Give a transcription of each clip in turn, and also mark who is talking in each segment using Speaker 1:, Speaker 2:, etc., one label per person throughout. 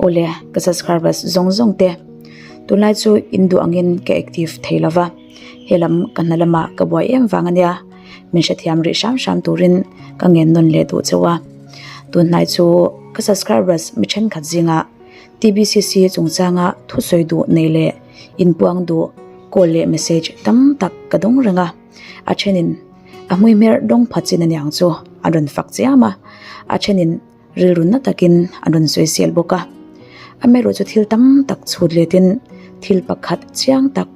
Speaker 1: Awle, ka subscribers zawng zawng te, tunlai chu in duh angin ka active thei lova, helam ka hna lamah ka buai em vang ania, min hrethiam rih hram hram turin ka ngen nawn leh duh cheu a. Tunhnai chu ka subscribers mi thenkhat zingah TBCC chungchanga thusawi duh nei leh inpuang duh call leh message tam tak ka dawng reng a, a thenin a hmuihmer dawng pha chin aniang chu an rawn fak chiam a, a thenin rilru na takin an rawn sawi sel bawk a. Amaherawh chu thil tam tak chhut letin thil pakhat chiang tak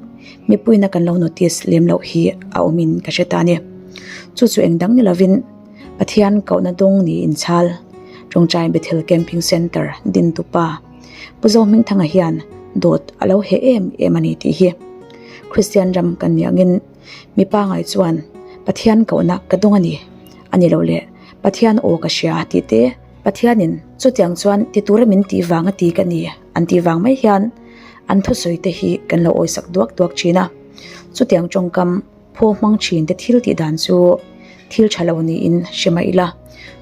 Speaker 1: mipuina kan lo notice lem loh hi a awmin ka hre ta a ni. Chu chu eng dang ni lovin Pathian kohna dawng niin chhal Tawngtai Bethel Camping Centre din tupa Pu Zohmingthanga hian dawt a lo heh em em a ni tih hi Kristian ram kan nih angin mipa ngai chuan Pathian kohna ka dawng a ni a ni lo le Pathian aw ka hria tih te Pathianin chutiang chuan ti tura min tih vang a ti ka ni an tih vang mai hian an thusawi te hi kan lo awisak duak duak thin a. Chutiang tawngkam phaw hmang thin te thil tih dan chu thil tha lo niin hre mah ila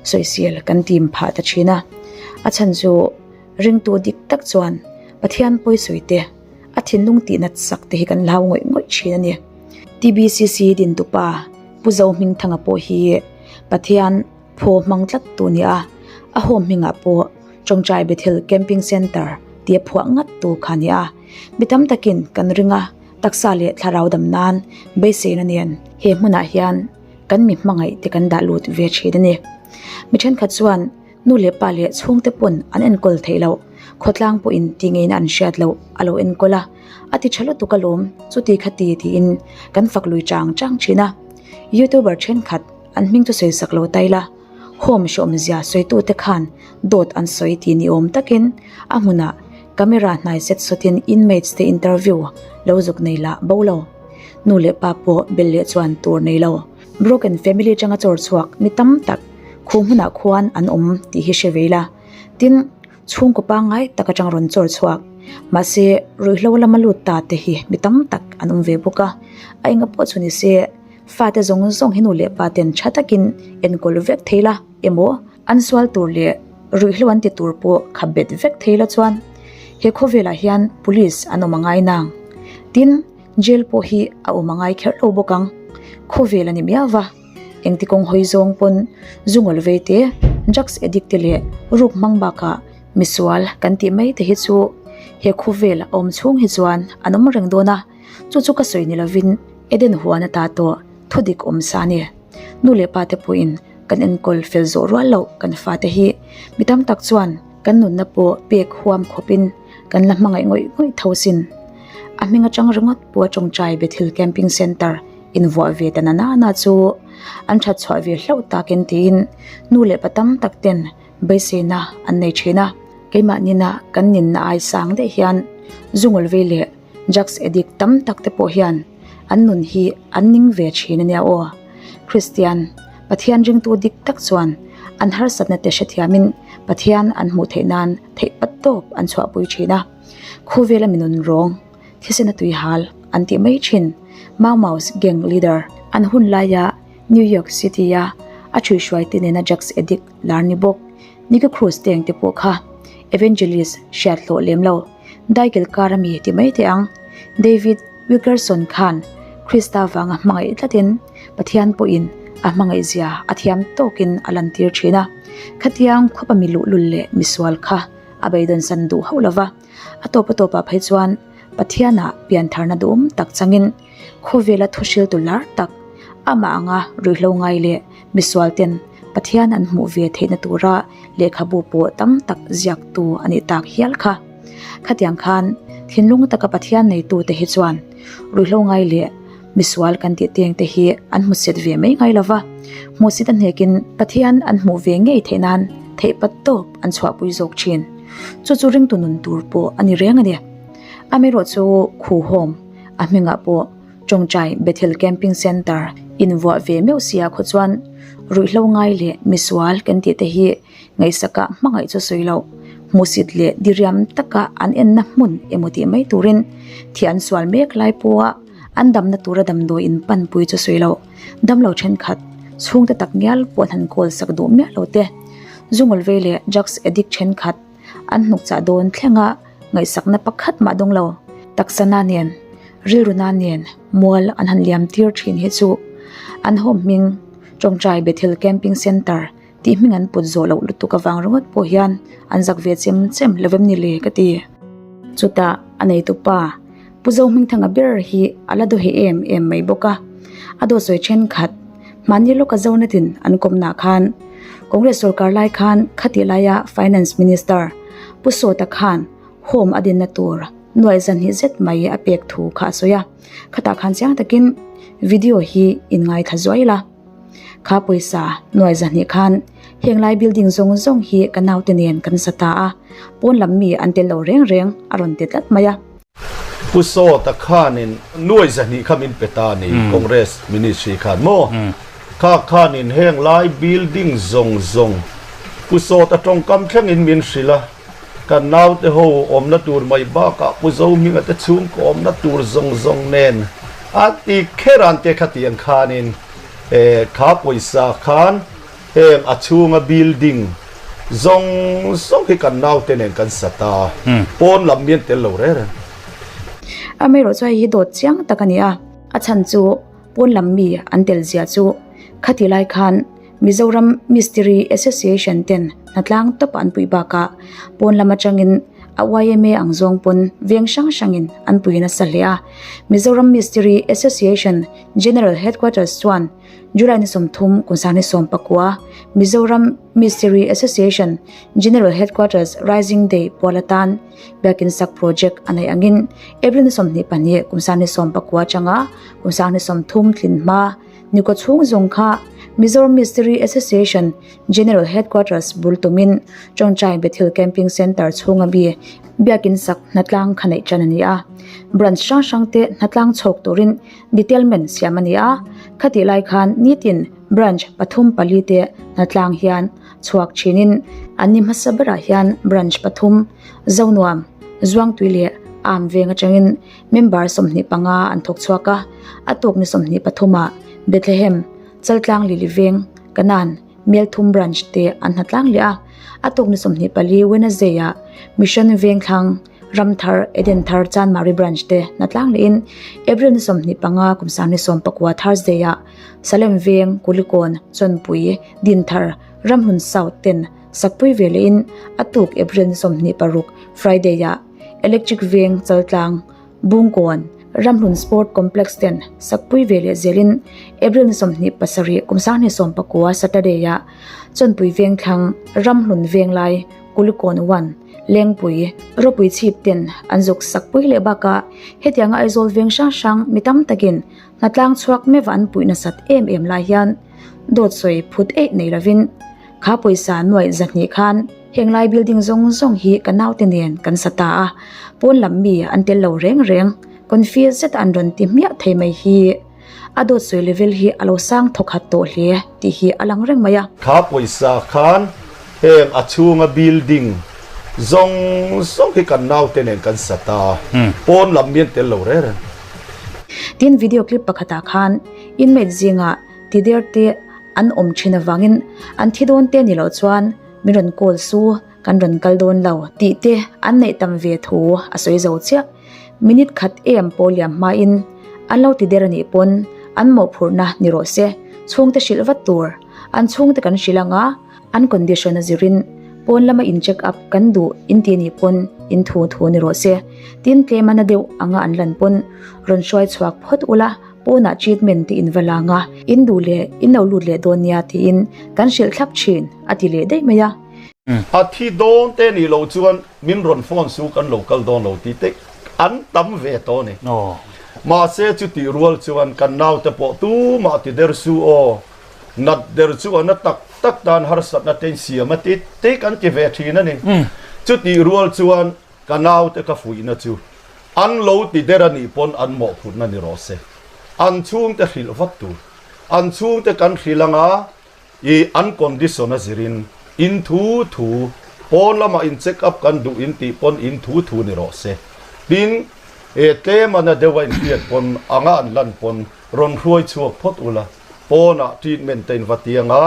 Speaker 1: sawisel kan tim phah ta thin a. A chhan chu ringtu dik tak chuan Pathian pawisawi te a thinlung tih nat sak te hi kan hlau ngawih ngawih thin a ni. TBCC dintupa Pu Zohmingthanga pawh hi Pathian phaw hmang tlat tu nia a home hmingah pawh Tawngtai Bethel Camping Centre tia phuah ngat tu kha nia. Mi tam takin kan ring a, taksa leh thlarau dam nan beiseina nen he hmunah hian kan mi hmangaih te kan dah lut ve thin a ni. Mi thenkhat chuan nu leh pa leh chhungte pawn an enkawl theih loh, khawtlang pawhin ti ngeina an hriat loh a lo enkawl a, a ti tha lutuk alawm chuti kha ti tiin kan fak lui chang chang thin a. Youtuber thenkhat an hming chu sawi sak lo ta ila, home hreawmzia sawitute khan dawt an sawi tih ni awm takin a hmunah camera hnai set sawtin inmates te interview lo zuk nei lah bo lo. Nu leh pa pawh bel leh chuan tur nei lo. Broken family atanga chawr chhuak mi tam tak khu hmunah khuan an awm tih hi hre ve ila. Tin, chhungkaw pangngai tak atang rawn chawr chhuak. Mahse, ruihhlo lama lut ta te hi mi tam tak an awm ve bawk a. A enga pawh chu ni se. Fate zawng zawng hi nu leh pa ten tha takin enkawl vek thei la emaw an sual tur leh ruihhlo an ti tur pawh kha bet vek thei la chuan he khawvelah hian police an awm a ngai nang. Tin, jail pawh hi a awm a ngai kher lo bawk ang. Khawvel a ni miau va, engti kawng hawi zawng pawn zungawl vei te, drugs addict te leh ruk hmang bakah misual kan tih mai te hi chu he khawvel a awm chhung hi chuan an awm reng dawn a. Chu chu ka sawi ni lovin Eden huan ata tawh thu dik awm sa a ni. Nu leh pa te pawhin kan enkawl fel zawh rual loh kan fate hi mi tam tak chuan kan nunna pawh pek huam khawpin kan la hmangaih ngawih ngawih tho sin. A hming atang ringawt pawh a tawngtai Bethel Camping Centre invuah ve ta na na chu an that chhuah ve hlauh takin tiin nu leh pa tam tak ten beiseina an nei thin a. Keimah nina kan ninna ai sang daih hian zungul vei leh Drugs addict tam tak te pawh hian an nun hi an ning ve thin ania aw. Kristian, Pathian ringtu dik tak chuan an harsatna te hrethiamin Pathian an hmuh theih nan theih pat tawp an chhuahpui thin a. Khawvela mi nun rawng, thisen a tui hal an tih mai thin. Mau Mau's gang leader an hun laia New York City a a thuihhruai te nena drugs addict lar ni bawk Nico Cruz te ang te pawh kha evangelist hriat hlawh lem lo. Daikil kar ami ti mai teh ang. David Wilkerson khan Krista vanga hmangaih tlatin Pathian pawhin a hmangaih zia a thiam tawkin a lantir thin a. Khatiang khawp a mi luhlul leh misual kha a beidawnsan duh hauh lova. A tawp a tawpah phei chuan Pathianah piantharna duhawm tak changin khawvela thuhriltu lar tak amah anga ruihhlo ngai leh misual ten Pathian an hmuh ve theihna tura lehkhabu pawh tam tak ziaktu a nih tak hial kha. Khatiang khan thinlung taka Pathian neitute hi chuan ruihhlo ngai leh misual kan tih teng te hi an hmusit ve mai ngai lova, hmuhsit a hnekin Pathian an hmuh ve ngei theih nan theihpat tawp an chhuahpui zawk thin. Chu chu ringtu nun tur pawh a ni reng a ni. Amaherawh chu khuhawm a hmingah pawh Tawngtai Bethel Camping Centre invuah ve meuh sia khaw chuan ruihhlo ngai leh misual kan tih te hi ngaihsakah hmangaih chu sawi loh. Hmuhsit leh diriam taka an enna hmun emaw tih mai turin thi an sual mek lai pawha an damna tura damdawi in panpui chu sawi loh. Damlo thenkhat chhungte tak ngial pawh an han kawl sak duh miah lo te. Zungawlvei leh drugs addict thenkhat. an hnukchah dawn thlenga ngaihsakna pakhat mah dawng lo. Taksa na nen, rilru na nen mual an han liam tir thin hi chu an home hming Tawngtai Bethel Camping Centre tih hming an put zawh loh lutuk avang ringawt pawh hian an zak ve chem chem lo em ni le ka ti. Chutah a neitupa Pu Zohmingthanga ber hi a la dawheh em em mai bawk a, a dawtsawi thenkhat mahni lawka Zonatin an kawmnah khan Congress sorkar lai khan khatih laia Finance Minister Pu Sawta khan Home a dinna tur nuaih zanhnih zet mai a pek thu kha a sawi a, khatah khan chiang takin video hi inngaithla zuai la. Kha pawisa nuai zahnih khan heng lai building zawng zawng hi ka naute nen kan sa ta a, pawn lam mi an tel lo reng reng a rawn ti tlat mai a.
Speaker 2: Pu Sawta khanin nuai zahnih kha min pe ta a ni, Congress Ministry khan maw? Kha khanin heng lai building zawng zawng Pu Sawta tawngkam thlengin min hrilh a, kan naute ho awmna tur mai bakah Pu Zohminga te chhungkaw awmna tur zawng zawng nen a ti kher an te kha tiang khanin kha pawisa khan heng a chhunga building zawng zawng hi kan naute nen kan sa ta pawn lam mian tel lo reng reng.
Speaker 1: Amaherawh chu hei hi dawt chiang tak a ni a, a chhan chu pawn lam mi an tel zia chu khati lai khan Mizoram Mistiri Association ten hnatlang tawp an puih bakah pawn lam atangin a yma ang zawng pawn veng hrang hrangin an pui nasa hle a. Mizoram Mistiri Association General Headquarters chuan July ni 30 kum 2019 Mizoram Mistiri Association General Headquarters Rising Day pual atan Biakin sak project a neih angin April ni 22 kum 2019 atanga kum 2030 tlin hma Nikaw chhung zawng kha Mizoram Mistiri Association General Headquarters bul tumin Chawngchai Bethel Camping Centre chhunga mi biakin sak hnatlang kha neih tan a ni a. Branch hrang hrang te hnatlang chhawk turin detailment siam a ni a. Khatih lai khan nitin branch pathum pali te hnatlang hian chhuak thinin an ni hmasa berah hian branch pathum Zonuam, Zuangtui leh Am veng atangin Member 25 an thawk chhuak a, a tuk ni 23 ah Bethlehem, Chaltlang Lili Veng, Kanan, Melthum Branch te an hnatlang leh a, a tuk ni 24 Wednesday ah Mission Vengthlang, Ramthar, Edenthar, Chanmari Branch te hnatlang lehin April ni 25 kum 2019 Thursday ah Salem Veng, Kulikawn, Chawnpui, Dinthar, Ramhlun South ten sakpui ve lehin a tuk April ni 26 Friday ah Electric Veng, Chaltlang, Bungkawn, Ramhlun Sport Complex ten sakpui ve leh zelin April ni 27 kum 2019 Saturday ah Chawnpui Vengthlang, Ramhlun Venglai, Kulikawn One, Lengpui, Ropui Chhip ten an zuk sakpui leh bakah hetianga Aizawl veng hrang hrang mi tam takin hnatlang chhuak meuh an puih nasat em em lai hian dawt sawi phut eih nei lovin Kha pawisa nuaih zahnih khan heng lai building zawng zawng hi ka naute nen kan sa ta a, pawn lam mi an tel lo reng reng, confuse zet an rawn ti hmiah thei mai hi a dawt sawi level hi a lo sang thawk hat tawh hle tih hi a lang reng mai a.
Speaker 2: Kha pawisa khan heng a chhunga building zawng zawng hi kan naute nen kan sa ta a, pawn lam mi an tel lo reng reng.
Speaker 1: Tin video clip pakhatah khan inmate zingah Tider te an awm thin avangin an thi dawn te ni loh chuan min rawn call su, kan rawn kal dawn lo tih te an neih tam ve thu a sawi zo chiah. Minute khat em pawh liam hmain an lo ti der a nih pawn an mawhphurhna ni rawh se, chhungte hrilh vat tur an chhungte kan hrilh anga an condition a zirin pawn lama in check up kan duh in ti nih pawn in thu thu ni rawh se, tin tlem a na deuh anga an lan pawn rawn hruai chhuak phawt ula. Pawnah treatment te in va lang a, in duh leh in lo lut leh dawn nia tiin kan hrilh thlap thin, a ti leh daih mai a.
Speaker 2: A thi dawn te nih loh chuan min rawn phone su kan lo kal dawn lo tih te an tam ve tawh a ni. Mahse chutih rual chuan kan naute pawh tumah ti der su aw, nat der chu a na tak tak tan harsatna te in siam a ti te kan ti ve thin a ni. Chutih rual chuan ka naute ka fuihna chu An lo ti der a nih pawn an mawhphurhna ni rawh se. An chhungte hrilh vat tur. An chhungte kan hrilh anga i an condition a zirin in thu thu pawn lamah in check up kan duh in tih pawn in thu thu ni rawh se. Tin, e tlem a na deuh a in hriat pawn anga an lan pawn rawn hruai chhuak phawt ula, pawnah treatment te in va ti anga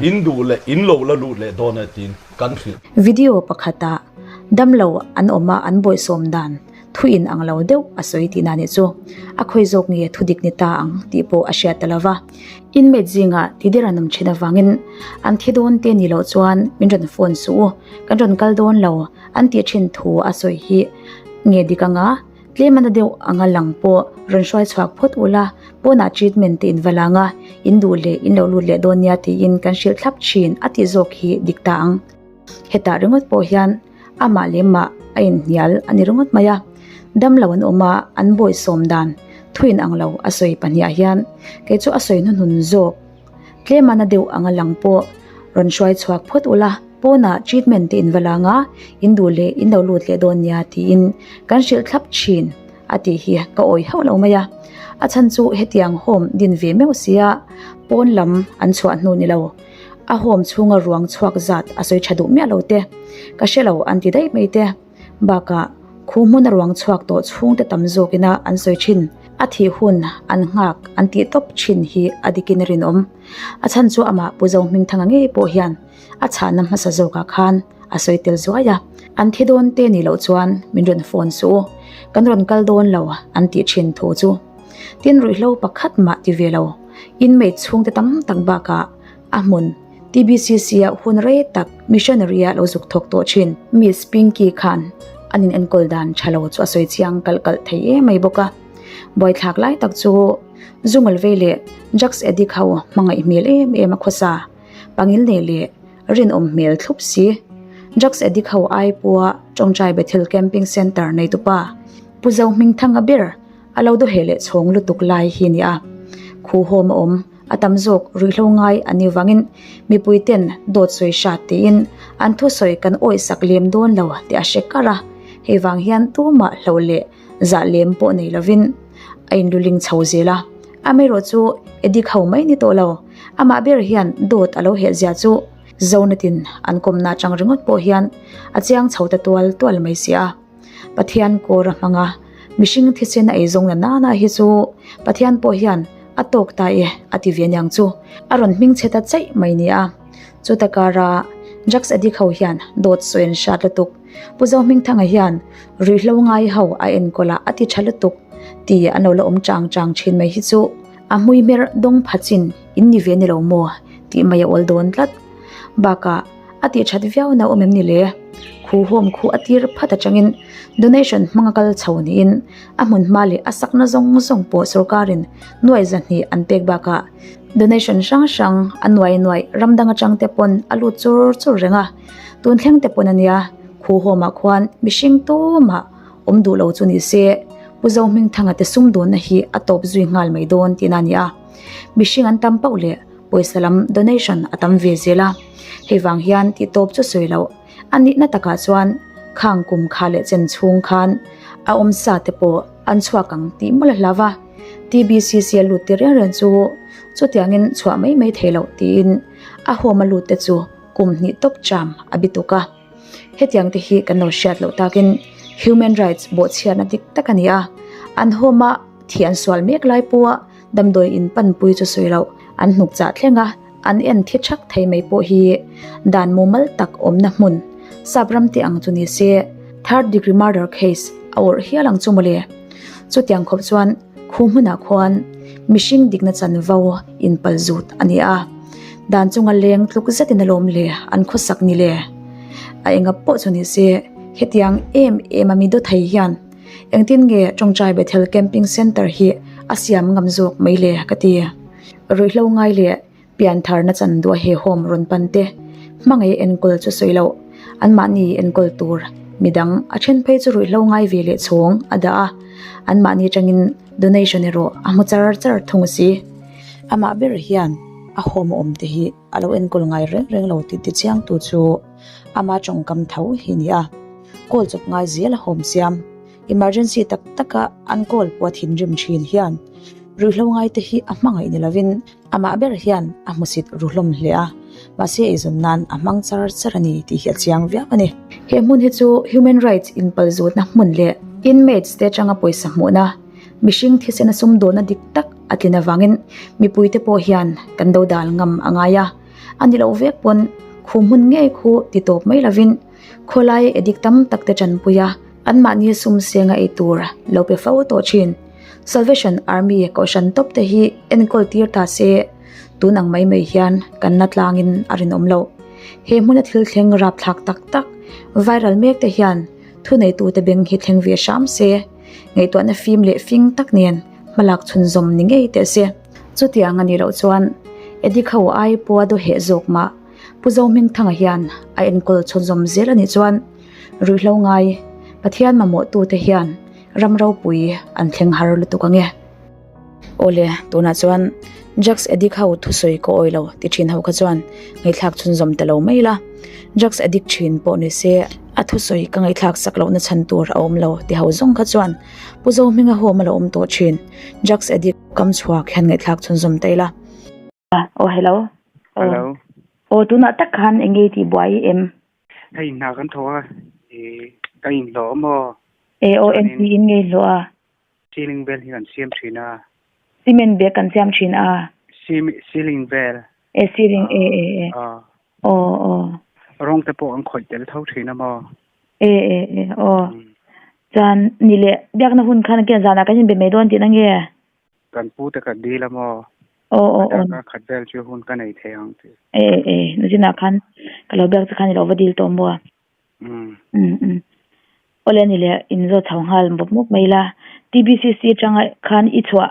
Speaker 2: in duh leh in lo la lut leh dawn e tiin kan hrilh.
Speaker 1: Video pakhatah. Damlo an awm a an bawihsawm dan thu in ang lo deuh a sawi tihna nih chu. A khawi zawk nge thu dik ni ta ang tih pawh a hriat ta lo va. Inmate zingah ti der an awm thin avangin an thi dawn te ni loh chuan min rawn phone suh u, kan rawn kal dawn lo an tih thin thu a sawi hi nge dik anga tlem a na deuh anga lang pawh rawn hruai chhuak phawt ula pawnah treatment te in va lang a, in duh leh in lo lut leh dawn nia tiin kan hrilh thlap thin a tih zawk hi dik ta ang. Hetah ringawt pawh hian amah leh mah a inhnial a ni ringawt mai a, damlo an awm a, an bawihsawm dan thu in ang lo a sawi pahniah hian kei chu a sawi hnuhnun zawk. Tlem a na deuh anga lang pawh rawn hruai chhuak phawt ula, pawnah treatment te in va lang a, in duh leh in lo lut leh dawn nia tiin kan hrilh thlap thin a tih hi ka awih hauh lo mai a. A chhan chu hetiang home din ve meuh sia pawn lam an chhuah hnu ni lo. A home chhunga ruang chhuak zat a sawi tha duh miah lo te, ka hre lo an ti daih mai te. Bakah khu hmuna ruang chhuak tawh chhungte tam zawkina an sawi thin. A thih hun an nghak an tih tawp thin hi a dikin a rinawm. A chhan chu amah Pu Zohmingthanga ngei pawh hian a chhahna hmasa zawkah khan a sawi tel zuai a. An thi dawn te nih loh chuan min rawn phone suh u, kan rawn kal dawn lo an tih thin thu chu. Tin ruihhlo pakhat mah ti ve lo, inmate chhungte tam tak bakah a hmun TBCC-a hun rei tak missionary-a lo zuk thawk tawh thin. Miss Pinky khan an in enkawl dan tha lo chu a sawi chiang kalh kalh thei em mai bawk a. Buaithlak lai tak chu Zungal vei leh drugs addict ho hmangaih hmel em em a khawsa pangil nei leh rinawm hmel thlup si. Drugs addict ho ai pawha Tawngtai Bethel Camping Centre neitupa Pu Zohmingthanga ber a lo dawheh leh chhawng lutuk lai hi ni a. Khuhawm a awm. A tam zawk ruihhlo ngai an nih vangin mipui ten dawt sawi hrat tiin an thusawi kan awih sak lem dawn lo tih a hre kar a, hei vang hian tumah hloh leh zah lem pawh nei lovin a inluling chho zel a. Amaherawh chu Edik ho mai ni tawh lo, amah ber hian dawt a lo heh zia chu Zonatin an kawmna atang ringawt pawh hian a chiang chho ta tual tual mai si a. Pathian kawr a hmang a, mihring thisen a eizawng na nana hi chu Pathian pawh hian a tawk ta e a ti ve aniang chu a rawn hming chhe ta chaih mai nia. Chuta kara drugs addict ho hian dawt sawi an hrat lutuk. Pu Zohmingthanga hian ruihhlo ngai ho a enkawl a a ti tha lutuk ti an lo la awm chang chang thin mai hi chu a hmui hmer dawng pha chin in ni ve ni lo maw tih mai a awl dawn tlat. Bakah a tih that viau na awm em ni le? Khu home khu a tir phat atangin donation hmanga kal chho niin a hmun hma leh a sakna zawng zawng pawh sorkarin nuai zahnih an pek bakah donation hrang hrang a nuai nuai ram dang atang te pawn a lut chur chur reng a, tun thleng te pawn a nia khu home ah khuan mihring tumah awm duh lo chu ni se Pu Zohmingthanga te sumdawnna hi a tawp zui nghal mai dawn tihna a ni a, mihring an tam pauh leh Pawisa lam donation a tam ve zel a, hei vang hian tih tawp chu sawi loh. A nihna takah chuan khang kum kha leh chen chhung khan a awm sa te pawh an chhuak ang tih mawlh a hlau a, TBCC a lut ti reng reng chu chutiangin chhuah mai mai thei loh tiin a home a lut te chu kum hnih tawp cham a bi tuk a. Hetiang te hi kan lo hriat loh takin human rights bawhchhiatna dik tak a ni a, an home a thih an sual mek lai pawha Damdawi in panpui chu sawi loh an hnuk chah thleng a, an en thi thak thei mai pawh hi dan mumal tak awmna hmun sap ram te ang chu ni se third degree murder case a awrh hial ang chu mawle. Chutiang khawp chuan khu hmunah khuan mihring dikna chanvo inpal zut a ni a, dan chunga leng tluk zetin alawm le an khawsak ni le. A enga pawh chu ni se hetiang em em a mi daw thei hian Engtin nge Tawngtai Bethel Camping Centre hi a siam ngam zawk mai le ka ti. Ruihhlo ngai leh piantharna chan duah he home rawn pan te hmangaih enkawl chu sawi loh anmahni enkawl tur midang a then phei chu ruihhlo ngai ve leh chhawng a dah a, anmahni atangin donation erawh a hmu char char thung a si. Amah ber hian a home a awm te hi a lo enkawl ngai reng reng lo tih tichiangtu chu ama tawngkam tho hi a ni a. Call chawp ngai zel a hawm siam. Emergency tak taka an call pawh a thinrim thin hian ruihhlo ngai te hi a hmangaih ni lovin amah ber hian a hmusit ru hlawm hle a, mahse eizawn nan a hmang char char a ni tih hi a chiang viau a ni. He hmun hi chu human rights inpalzutna hmun leh inmates te atanga pawisa hmuhna, mihring thisena sumdawnna dik tak a tlin avangin mipuite pawh hian kan dodal ngam a ngai a, a ni loh vek pawn khu hmun ngei khu ti tawp mai lovin. Khawlai addict tam tak te tanpui a, anmahni sum senga ei tur lo pe fo tawh thin. Salvation Army kohhran tawp te hi enkawl tir ta se, tun ang mai mai hian kan na tlangin a rinawm loh. He hmuna thil thleng rapthlak tak tak viral mek te hian thuneitute beng hi thleng ve hram se, ngaihtuahna fim leh fing tak nen hmalak chhunzawm ni ngei teh se. Chutiang a nih loh chuan Addict ho ai pawha dawheh zawk mah Pu Zohmingthanga hian a enkawl chhunzawm zel a nih chuan ruihhlo ngai Pathian mamawhtute hian ram ropui an thleng har lutuk ang e. Awle, tunah chuan Drugs addict ho thusawi ka awi lo ti thin ho kha chuan ngaihthlak chhunzawm ta lo mai la. Drugs addict thin pawh ni se a thusawi ka ngaihthlak sak lohna chhan tur a awm lo ti ho zawng kha chuan Pu Zohminga home a lo awm tawh thin Drugs addict kam chhuak hian ngaihthlak chhunzawm ta ila. Aw hello.
Speaker 3: Hello.
Speaker 1: Aw tunah tak khan eng nge i tih buai em?
Speaker 3: Hei hna kan thawk a, i ka inhlawh a maw?
Speaker 1: E aw eng tiin nge i hlawh a?
Speaker 3: Ceiling vel hi kan siam thin a.
Speaker 1: Cement bag kan siam thin a.
Speaker 3: Ceiling vel.
Speaker 1: E ceiling e e e. Aw aw.
Speaker 3: Rawng te pawh an khawih tel tho thin a maw?
Speaker 1: E e e aw. Chuan ni leh biakna hun khan kian zanah kan inbe mai dawn tihna nge?
Speaker 3: Kan pu te ka dil a maw?
Speaker 1: Aw aw aw.
Speaker 3: Ka khat vel chu hun ka nei thei ang tih.
Speaker 1: E e nachinah khan ka lo biak che khan i lo va dil tawh maw?
Speaker 3: Umm.
Speaker 1: Umm umm. Awle ni leh in zawt chho nghal mawp mawp mai la. TBCC atanga khan i chhuah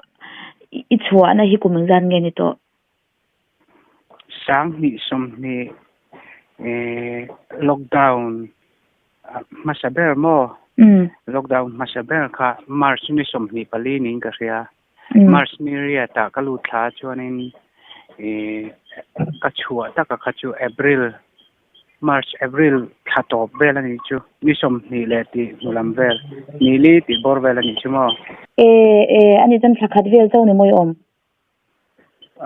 Speaker 1: i chhuahna hi kum engzat nge ni tawh?
Speaker 3: 2020 eh lockdown hmasa ber maw?
Speaker 1: Umm.
Speaker 3: Lockdown hmasa ber kha March ni 24 niin ka hria. March ni riatah ka lut thla chuanin eh ka chhuah taka kha chu April March, April thla tawp vel a nih chu. Ni 20 leh tih hnu lam vel, ni li tih bawr vel a nih chu maw?
Speaker 1: E, e, a ni chuan thla khat vel chauh ni maw i awm?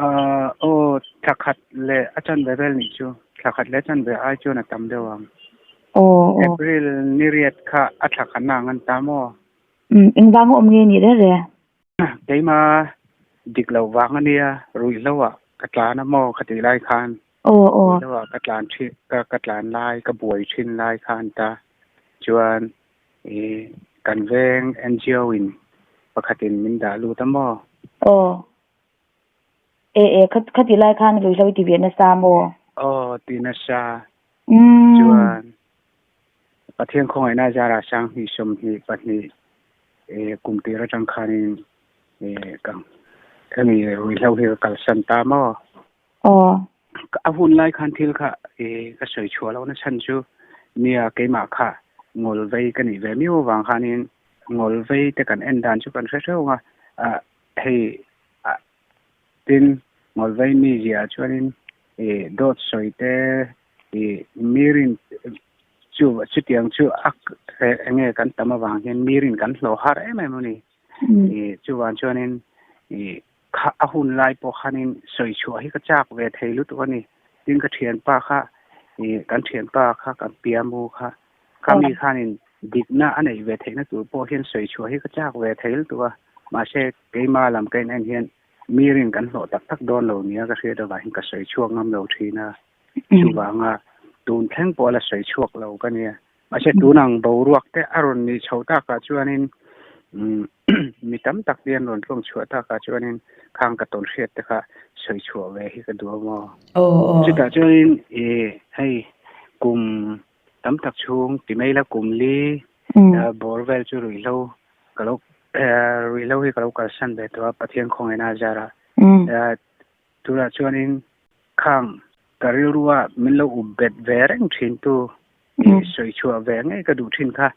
Speaker 3: Aaa, aw, thla khat leh a chanve vel nih chu. Thla khat leh a chanve ai chuan a tam deuh ang.
Speaker 1: Aw, aw.
Speaker 3: April ni riat kha a thla khatna ang an ta maw?
Speaker 1: Umm, engvanga awm nge nih reng reng?
Speaker 3: Keima dik loh vang a nia, ruihhlo ah ka tlan a maw ka tih lai khan.
Speaker 1: Aw aw.
Speaker 3: Ruihhlo ah ka tlan thin, ka ka tlan lai, ka buai thin lai khan ta chuan ih kan veng NGO in pakhatin min dah lut a maw?
Speaker 1: Aw. E e, kha khatih lai khan ruihhlo i ti ve nasa maw?
Speaker 3: Aw, ti nasa.
Speaker 1: Umm.
Speaker 3: Chuan Pathian khawngaihna zarah 2022 kum tir atang khanin ka hemi ruihhlo hi ka kalsan ta maw?
Speaker 1: Aw.
Speaker 3: A hun lai khan thil kha ka sawi chhuah lohna chhan chu nia keimah kha ngawl vei ka nih ve miau avang khanin ngawl vei te kan en dan chu kan hre hreuh ang a, hei tin ngawl vei mizia chuanin dawt sawi te I mirin chu chutiang chu a enge kan tam avang hian mirin kan hlawh har em em a ni. I chuvang chuanin i kha a hun lai pawh khanin sawi chhuah hi ka chak ve thei lutuk a ni. Tin ka thianpa kha i kan thianpa kha kan piamu kha khami khanin dikna a neih ve theihna tur pawh hian sawi chhuah hi ka chak ve thei lutuk a. Mahse keima lam ka in en hian mirin kan hlawh tak tak dawn lo nia ka hriat avangin ka sawi chhuak ngam lo thin a. Chuvanga tun thleng pawh a la sawi chhuak lo ka nia. Mahse tunang boruak te a rawn nih chhoh takah chuanin mi tam tak te an rawn tlawng chhuah takah chuanin khang ka tawn hriat te kha sawi chhuah ve hi ka duh a maw. Chutah chuanin i hei kum tam tak chhung ti mai la kum li bawr vel chu ruihhlo ka lo ruihhlo hi ka lo kalsan ve tawh a Pathian khawngaihna a zar a. Tunah chuanin khang ka rilrua min lo up bet ve reng thin tu i sawi chhuah ve ngei ka duh thin kha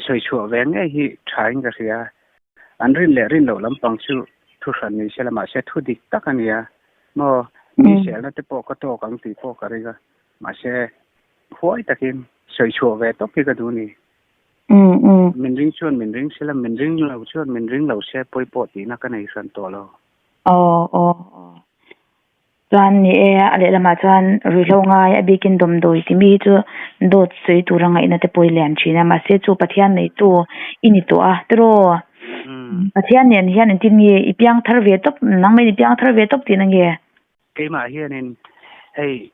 Speaker 3: sawi chhuah ve ngei hi thain ka hria. An rin leh rin loh lampang chu thu hran ni se la mahse thu dik tak a nia maw mi selna te pawh ka tawk ang tih pawh ka ring a mahse huai takin sawi chhuah ve tawp hi ka duh ni. Min ring chuan min ring se la min ring lo chuan min ring lo se pawi pawh tihna ka nei hran tawh lo.
Speaker 1: Aw aw aw. Chuan ni e, a lehlamah chuan ruihhlo ngai a bikin dawmdawi ti mi hi chu dawt sawi tura ngaihna te pawh i lian thin a, mahse chu Pathian neitu i ni tawh a tiraw? Pathian nen hian engtin nge i piang thar ve tawp, nangmah in i piang thar ve tawp tihna nge?
Speaker 3: Keimah hianin hei.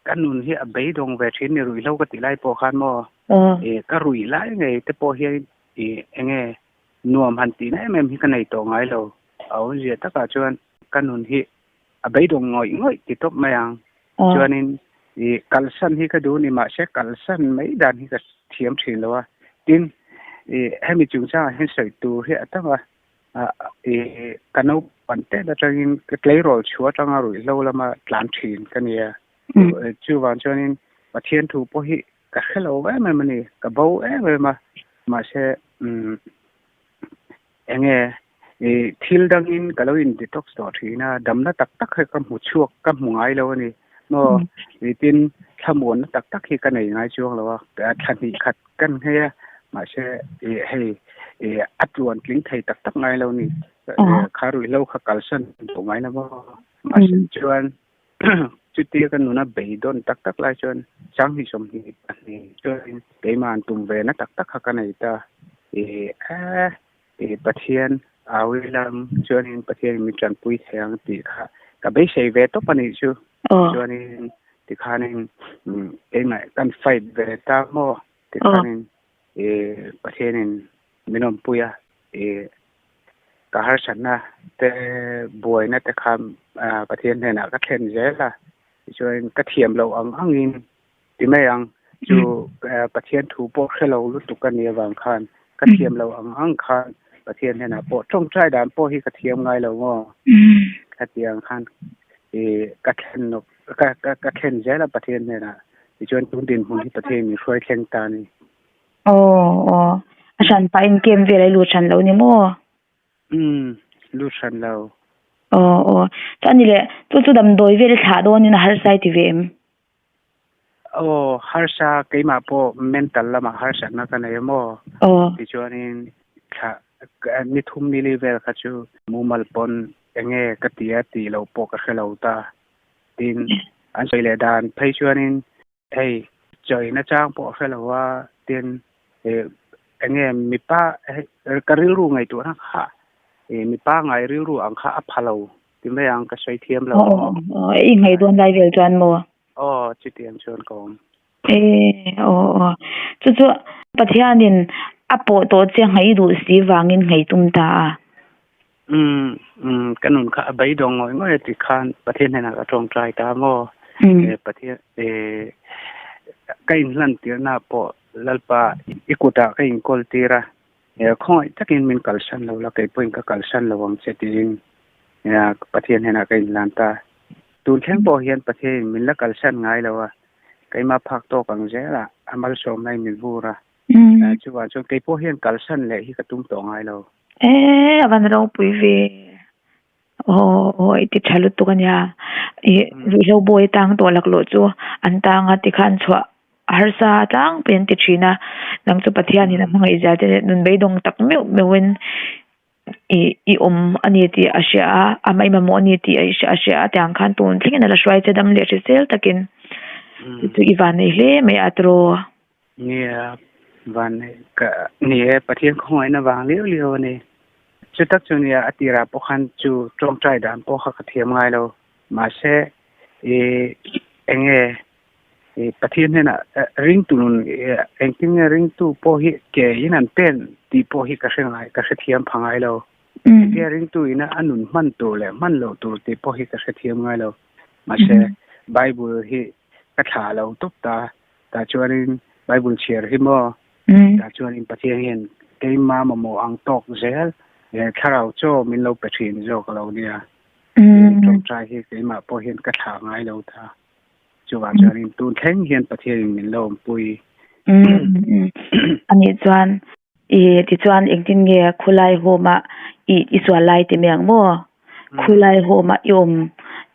Speaker 3: Ka nun hi a beidawng ve thin ni ruihhlo ka tih lai pawh khan maw ka ruih lai ngei te pawh hian eng nge nuam han tihna em em hi ka nei tawh ngai lo. A awmzia takah chuan ka nun hi a beidawng ngawih ngawih ti tawp mai ang. Chuanin kalsan hi ka duh ni mahse kalsan mai dan hi ka thiam thin lo a. Tin, hemi chungchangah hian sawi tur hi a tam a. Ka naupan tet atangin ka tleirawl chhuah atanga ruihhlo lama tlan thin ka nia. Chuvang chuanin Pathian thu pawh hi ka hre lo em em a ni, ka bo em em a. Mahse enge thil dangin ka lo in detox tawh thin a, damna tak tak hi ka hmu chhuak ka hmu ngai lo a ni. Maw tin thlamuanna tak tak hi ka nei ngai chuang lo a, thla hnih khat kan nghei a, mahse hei a tluan tling thei tak tak ngai lo ni. Kha ruihhlo kha kalsan tawh ngai lo maw. Mahse chuan chutia ka nuna beidawn tak tak lai chuan Sanghnih 22 chuan keimah an tum ve na tak tak kha ka nei ta. Pathian awi lam chuanin Pathianin min tanpui thei ang tih kha ka beisei ve tawp a nih chu. Chuanin tikhanin keimah kan fight ve ta maw tikhanin Pathianin min awmpui a. Ka harsatna te buaina te kha Pathian hnenah ka thlen zel a, tichuan ka thiam loh ang angin ti mai ang chu Pathian thu pawh hre lo lutuk a nih avang khan ka thiam loh ang ang khan Pathian hnenah pawh tawngtai dan pawh hi ka thiam ngai lo maw khatiang khan ka thlen nawk ka thlen zel a Pathian hnenah tichuan tun dinhmun hi Pathian min hruai thleng ta a ni.
Speaker 1: Aw aw a hran pah in camp vel a i lut hran lo ni maw?
Speaker 3: Umm lut hran lo.
Speaker 1: Aw aw chuan ni leh chu chu damdawi vel i thlah dawn in a harsa i ti ve em?
Speaker 3: Aw harsa keimah pawh mental lamah harsatna ka nei a maw?
Speaker 1: Aw.
Speaker 3: Tichuanin thlah ni thum ni li vel kha chu mumal pawn enge ka ti a tih loh pawh ka hre lo ta. Tin an sawi leh dan phei chuanin Hei chawina chang pawh hre lo a, tin eng nge mipa ka rilru ngaihtuahna kha mipa ngai rilru ang kha a pha lo ti mai ang ka sawi thiam lo.
Speaker 1: Aw i ngaih dawn lai vel chuan maw?
Speaker 3: Aw chutiang chuan ka awm.
Speaker 1: E aw aw chu chu Pathianin a pawh tawh che ngaih duh si vangin ngaih tum ta a.
Speaker 3: Umm umm ka nun kha a beidawng ngawih ngawih a ti khan Pathian hnenah ka tawngtai ta maw? Pathian ka inhlan tirna pawh Lalpa i kutah ka inkawl tir a, khawngaih takin min kalsan lo la kei pawhin ka kalsan lo ang che tiin Pathian hnenah ka inhlan ta. Tun thleng pawh hian Pathianin min la kalsan ngai lo a, keimah phak tawk ang zelah a malsawmna in min vur a. Chuvang chuan kei pawh hian kalsan leh hi ka tum tawh ngai lo.
Speaker 1: E a van ropui ve. Aw aw i ti tha lutuk a nia. I ruihhlo bawi atang tawh laklawh chu an tang a tikhan chhuah a harsa tlangpui an ti thin a. Nang chu Pathianin a hmangaih zia te leh nun beidawng tak meuh meuhin i i awm a ni tih a hria a, amah i mamawh a ni tih a hria a tiang khan tun thlengin a la hruai che dam leh hrisel takin chu chu i van nei hle mai a tiraw.
Speaker 3: Nia, van ka ni e, Pathian khawngaihna vang liau liau a ni. Chu tak chu nia, a tirah pawh khan chu tawngtai dan pawh kha ka thiam ngai lo. Mahse, i eng nge i Pathian hnenah ringtu nun engtin nge ringtu pawh hi ke in an pen tih pawh hi ka hre ngai, ka hrethiam pha ngai lo. Engtia ringtu ina a nun hman tur leh hman loh tur tih pawh hi ka hrethiam ngai lo. Mahse, Bible hi ka thlah lo tawp ta. Tah chuanin Bible chhiar hi maw? Tah chuanin Pathian hian keima mamawh ang tawk zel thlarau chaw min lo pe thin zawk a lo nia. Tawngtai hi keimah pawh hian ka thlah ngai lo ta. Chuvang chuanin tun thleng hian Pathianin min lo awmpui.
Speaker 1: Anih chuan I tichuan engtin nge khulai home ah i i sual lai ti mai ang maw? Khulai home ah i awm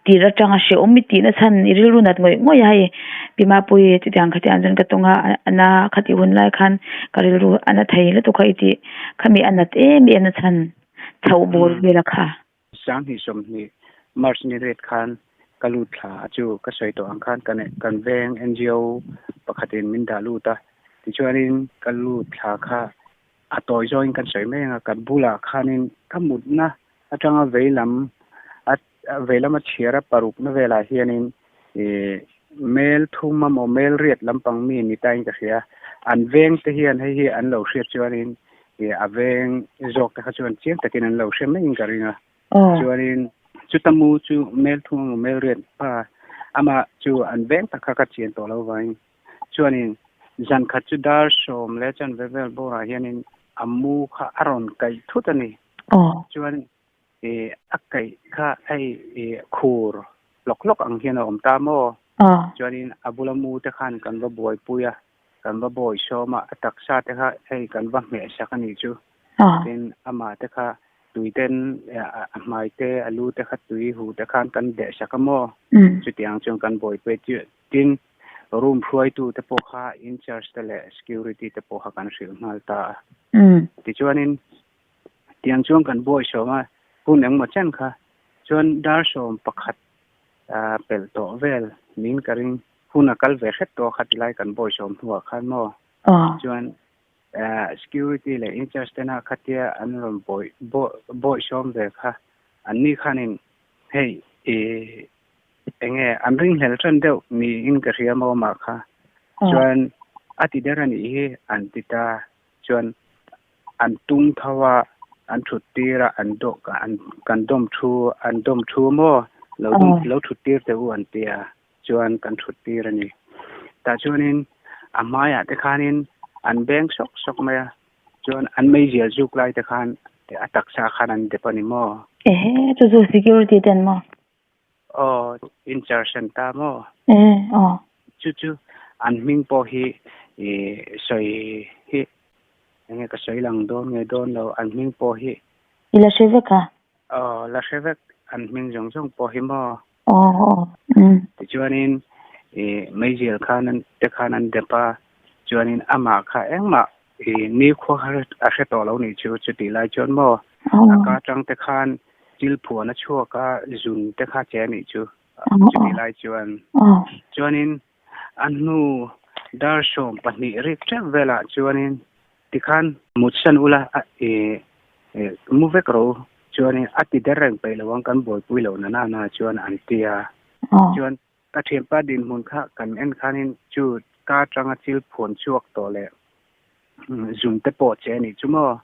Speaker 1: tir atanga hrehawm i tihna chhan i rilru nat ngawih ngawih a hei Pi Mapuii chutiang khatiang chuan ka tawng a a na khatih hun lai khan ka rilru a na thei lutuk kha i tih khami a nat em em na chhan chhoh bawr vel a kha.
Speaker 3: 2020 March ni ret khan ka lut thla a chu ka sawi tawh ang khan kan kan veng NGO pakhatin min dah lut a tichuanin ka lut thla kha a tawi zawngin kan sawi mai ang a kan bulah khanin ka mutna atanga veilam a veilam a chhiar a parukna velah hianin ih. Mel thum emaw mel riat lampang mi ni tain ka hria. An veng te hian hei hi an lo hriat chuanin a veng zawk te kha chuan chiang takin an lo hre maiin ka ring a. Chuanin chuta mu chu mel thum emaw mel riat pa amah chu an veng tak kha ka chian tawh lo vangin chuanin zan khat chu dar sawm leh chanve vel bawrah hianin a mu kha a rawn kaih thut a ni. Chuan I a kaih kha hei i khur hlawk hlawk ang hian a awm ta maw? Chuanin a bula mu te khan kan va buaipui a, kan va bawi sawm a, a taksa te kha hei kan va hmeh sak a nih chu. Tin, amah te kha tui ten a hmai te, a lu te kha tui hu te khan kan deh sak a maw? Chutiang chuan kan buaipui a. Tin, room hruaitu te pawh kha in-charge te leh security te pawh kha kan hrilh nghal ta a. Tichuanin Tiang chuan kan buai sawm a, hun engmaw chen kha chuan dar sawm pakhat pelh tawh vel niin ka ring. Hun a kal ve hret tawh a kha tilai kan buai sawm hnuah khan maw chuan security leh in-charge tena khatia an rawn buai sawm ve kha anni khanin hei enge an ringhlel ṭan deuh niin ka hria maw mah kha chuan a ti der a nih hi an ti ta chuan an tung tho a, an thut tir a, an dawh an kan dawm thu an dawm thu maw lo dawm lo thut tir teh u an ti a, chuan kan thut tir a ni. Tah chuanin a hmaiah te khanin an beng sawk sawk mai a, chuan an meizial zuk lai te khan a taksa khan an dep a ni maw?
Speaker 1: Ehe, chu chu security ten maw?
Speaker 3: Aw, in charge an ta maw?
Speaker 1: Ee, aw.
Speaker 3: Chu chu an hming pawh hi i sawi hi enge ka sawi lang dawn nge dawn lo, an hming pawh hi.
Speaker 1: I la hre vek a?
Speaker 3: Aw, la hre vek, an hming zawng zawng pawh hi maw?
Speaker 1: Aw, aw, umm.
Speaker 3: Tichuanin i meizial khan an te khan an dep a, chuanin amah kha engmah i nikhua kha a hre tawh lo nih chu, chutih lai chuan maw a ka atang te khan Thil phuan a chhuak a, zun te kha che a nih chu chutih lai chuan. Chuanin a hnu dar 20 rik teuh velah chuanin tikhan mutsan ula i mu vek ro chuanin a ti der reng peih lo ang kan buaipui lo na na chuan an ti a. Chuan ka thianpa dinhmun kha kan en khanin chu ka atanga thil phuan chhuak tawh leh zun te pawh che a nih chu maw?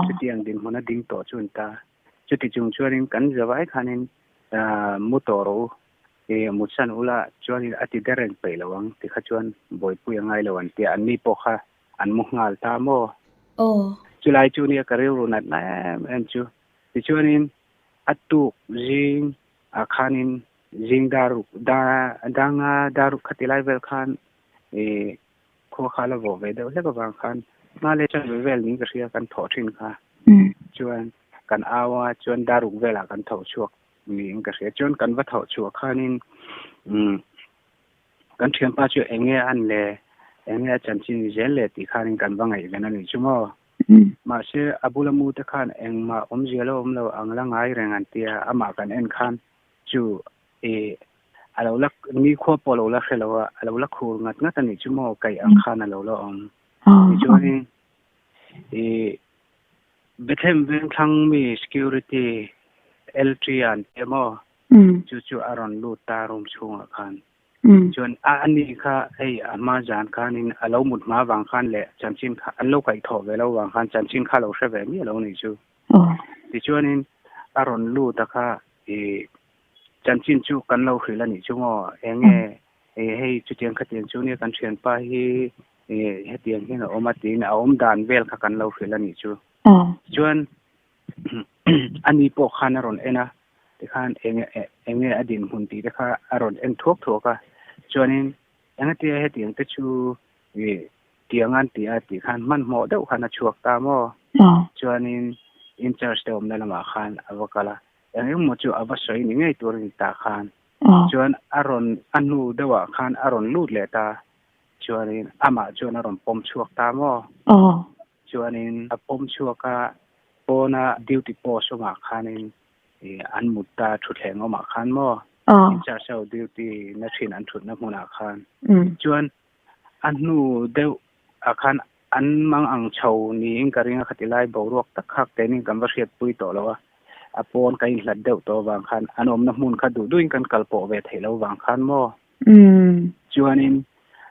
Speaker 3: Chutiang dinhmun a ding tawh chu an ta. Chuti chung chuanin kan zavai khanin mu tawh rawh u, i mutsan ula chuanin a ti der reng peih lo ang ti kha chuan buaipui a ngai lo an tia, anni pawh kha an mu nghal ta maw? Chulai chu nia ka rilru natna em em chu. Tichuanin a tuk zing ah khanin zing dar ruk danga dar ruk khati lai vel khan i khua kha la vawh ve deuh hlek avang khan hma leh chanve vel niin ka hria kan thawh thin kha chuan kan au a chuan dar ruk velah kan tho chhuak niin ka hria chuan kan va tho chhuah khanin umm kan thianpa chu eng nge an le eng nge a chanchin ni zel le tih khanin kan va ngaihven a nih chu maw mahse a bula mu te khan engmah awmzia lo awm lo ang la ngai reng an tia amah kan en khan chu ih A lo la, nikhua pawh a lo la hre lo a, a lo la khur ngat ngat a nih chu maw, kaih ang khan a lo la awm. Tichuanin ih Bethlehem Vengthlang mi security LT an tia maw, chu chu a rawn lut ta room chhungah khan. Tichuan a ani kha hei a hma zan khanin a lo mut hma vang khan leh chanchin kha an lo kaihthawh ve lo vang khan chanchin kha a lo hre ve miah lo a nih chu. Tichuanin a rawn lut a kha ih Chanchin chu kan lo hrilh a nih chu maw? Eng nge hei chutiang khatiang chu nia kan thianpa hi hetiang hian a awm a tiin a awm dan vel kha kan lo hrilh a nih chu. Chuan ani pawh khan a rawn en a, tikhan eng eng nge a dinhmun tih te kha a rawn en thuak thuak a. Chuanin engatia hetiang te chu tiang an ti a tih khan hmanhmawh deuh khan a chhuak ta maw? Chuanin in charge te awmna lamah khan a va kal a. Eng emaw chu a va sawi ni ngei tur a ni ta khan. Chuan a rawn a hnu deuhah khan a rawn lut leh ta. Chuanin amah chuan a rawn pawm chhuak ta maw? Chuanin a pawm chhuak a, pawna duty post awmah khanin an mut ta thutthleng awmah khan maw? In charge ho duty na thin an thutna hmunah khan. Chuan a hnu deuh ah khan an mang ang chho niin ka ring a, khati lai boruak tak khak tenin kan va hriatpui tawh lo a, a pawn ka inhlat deuh tawh avang khan an awmna hmun kha duh duhin kan kal pawh ve theih lo vang khan maw? Chuanin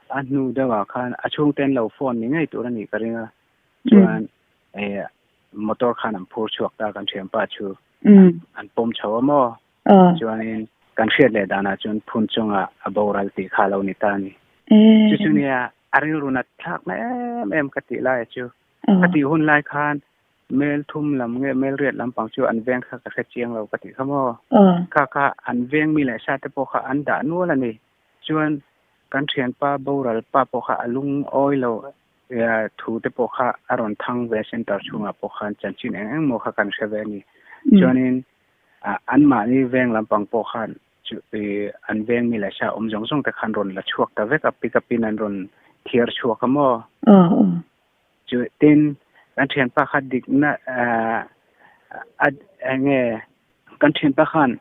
Speaker 3: a hnu deuhah khan a chhungte an lo phone ni ngei tur a nih ka ring a, chuan motor khan an phur chhuak ta kan thianpa chu an pawm chho a maw? Chuanin kan hriat leh danah chuan phun chungah a boral tih kha a lo ni ta a ni. Chu chu nia a rilru nat thlakna em em ka tih lai chu. Ka tih hun lai khan mel thum lam nge mel riat lampang chu an veng kha ka hre chiang lo ka tih kha maw. Kha kha an veng mi leh sa te pawh kha an dah nual a ni. Chuan kan thianpa boral pa pawh kha a lungawi lo thu te pawh kha a rawn thang ve center chhungah pawh khan chanchin eng eng maw kha kan hre ve a ni. Chuanin anmahni veng lampang pawh khan chu an veng mi leh sa awm zawng zawng te khan rawn la chhuak ta vek a, pick up in an rawn thiar chhuak a maw? Chu tin kan thianpa kha dikna a enge kan thianpa khan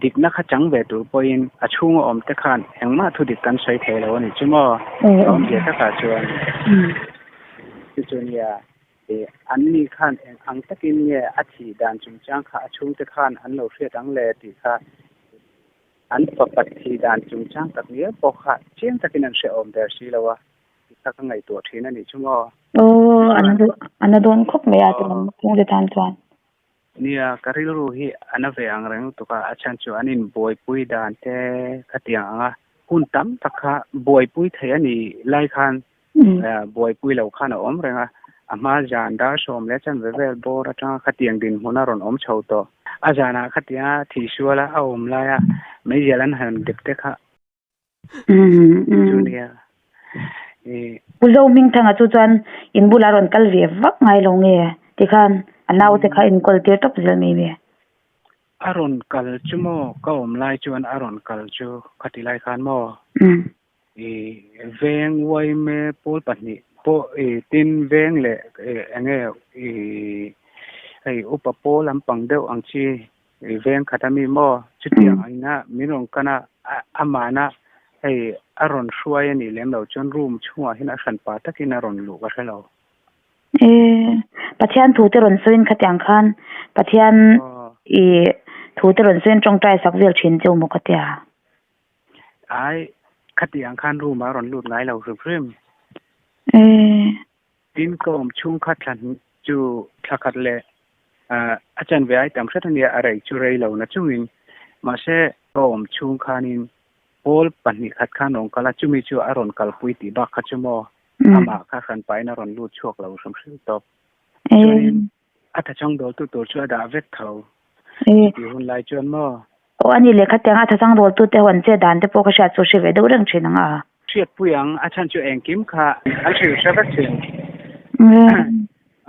Speaker 3: dikna kha chang ve tur pawhin a chhunga awm te khan engmah thu dik kan sawi thei lo a ni chu maw? Awmzia takah chuan chu chu nia An ni khan eng ang takin nge a thih dan chungchang kha a chhungte khan an lo hriat ang le tih kha an fapa thih dan chungchang tak ngial pawh kha chiang takin an hrehawm der si lo a tih kha ka ngaihtuah thin a nih chu maw?
Speaker 1: Aw, a na dawn khawp mai a ti lam chhungte tan chuan.
Speaker 3: Nia, ka rilru hi a na ve ang reng lutuk a, a chhan chu an inbuaipui dan te khatiang ang a, hun tam tak kha buaipui thei a nih lai khan buaipui lo khan a awm reng a, a hma zan dar sawm leh chanve vel bawr atanga khatiang dinhmun a rawn awm chho tawh. A zanah khatianga thihsuala a awm laia meizial an han dep te kha chu nia.
Speaker 1: Pu Zohmingthanga chu chuan in bulah rawn kal ve vak ngai lo nge tikhan a naute kha inkawl tir tawp zel mai nge?
Speaker 3: A rawn kal chu maw ka awm lai chuan a rawn kal chu khati lai khan maw? I veng uaime pawl pahnih pawh i tin veng leh enge i hei upa pawl lampang deuh ang chi i veng khat ami maw chutiang ina min rawn kan a amahna hei a rawn hruai a nih lem loh chuan room chhungah hian a hran pa takin a rawn luh ka hre lo.
Speaker 1: E Pathian thu te rawn sawiin khatiang khan Pathian i thu te rawn sawiin tawngtai sak vel thin cheu maw ka tia.
Speaker 3: Ai, khatiang khan room ah a rawn lut ngai lo hrim hrim. Tin ka awm chhung kha thla chu thla khat leh a chanve ai tam hret ania a rei chu rei lo na chungin mahse ka awm chhung khanin pawl pahnih khat khan rawn kal a chumi chu a rawn kalpui tih bak kha chu maw amah kha hran pahin a rawn lut chhuak lo hrim hrim tawp. Chuanin A thachang dawltu tur chu a dah vek tho. Chutih hun lai chuan maw?
Speaker 1: Aw a ni lehkha tiang a thachang dawltu te ho an che dan te pawh ka hriat chu hre ve deuh reng thin ang a.
Speaker 3: Hriatpui ang, a chhan chu engkim kha an hrilh hre vek thin.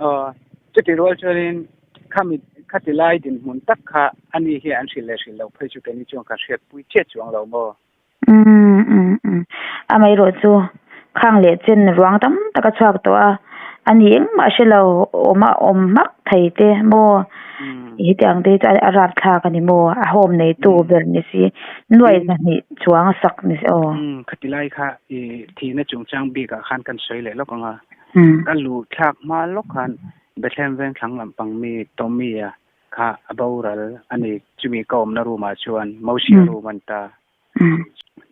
Speaker 3: Aw, chutih rual chuanin khami khati lai dinhmun tak kha a ni hi an hrilh leh hrilh loh phei chu keini chuan kan hriatpui chiah chuang lo maw?
Speaker 1: Umm umm umm amaherawh chu khang leh chen ruang tam tak a chhuak tawh a a ni engmah hre lo awm a awm hmak thei te maw hetiang te hi chu a rapthlak a ni maw a home neitu ber ni si nuai zahnih chuang a sak ni si aw.
Speaker 3: Umm khati lai kha i thihna chungchang bikah khan kan sawi leh lawk ang a ka luh thlak hma lawk khan Bethlehem Vengthlang lampang mi Tommy a kha a boral a ni. Chumi ka awmna room ah chuan Mosia room an ta.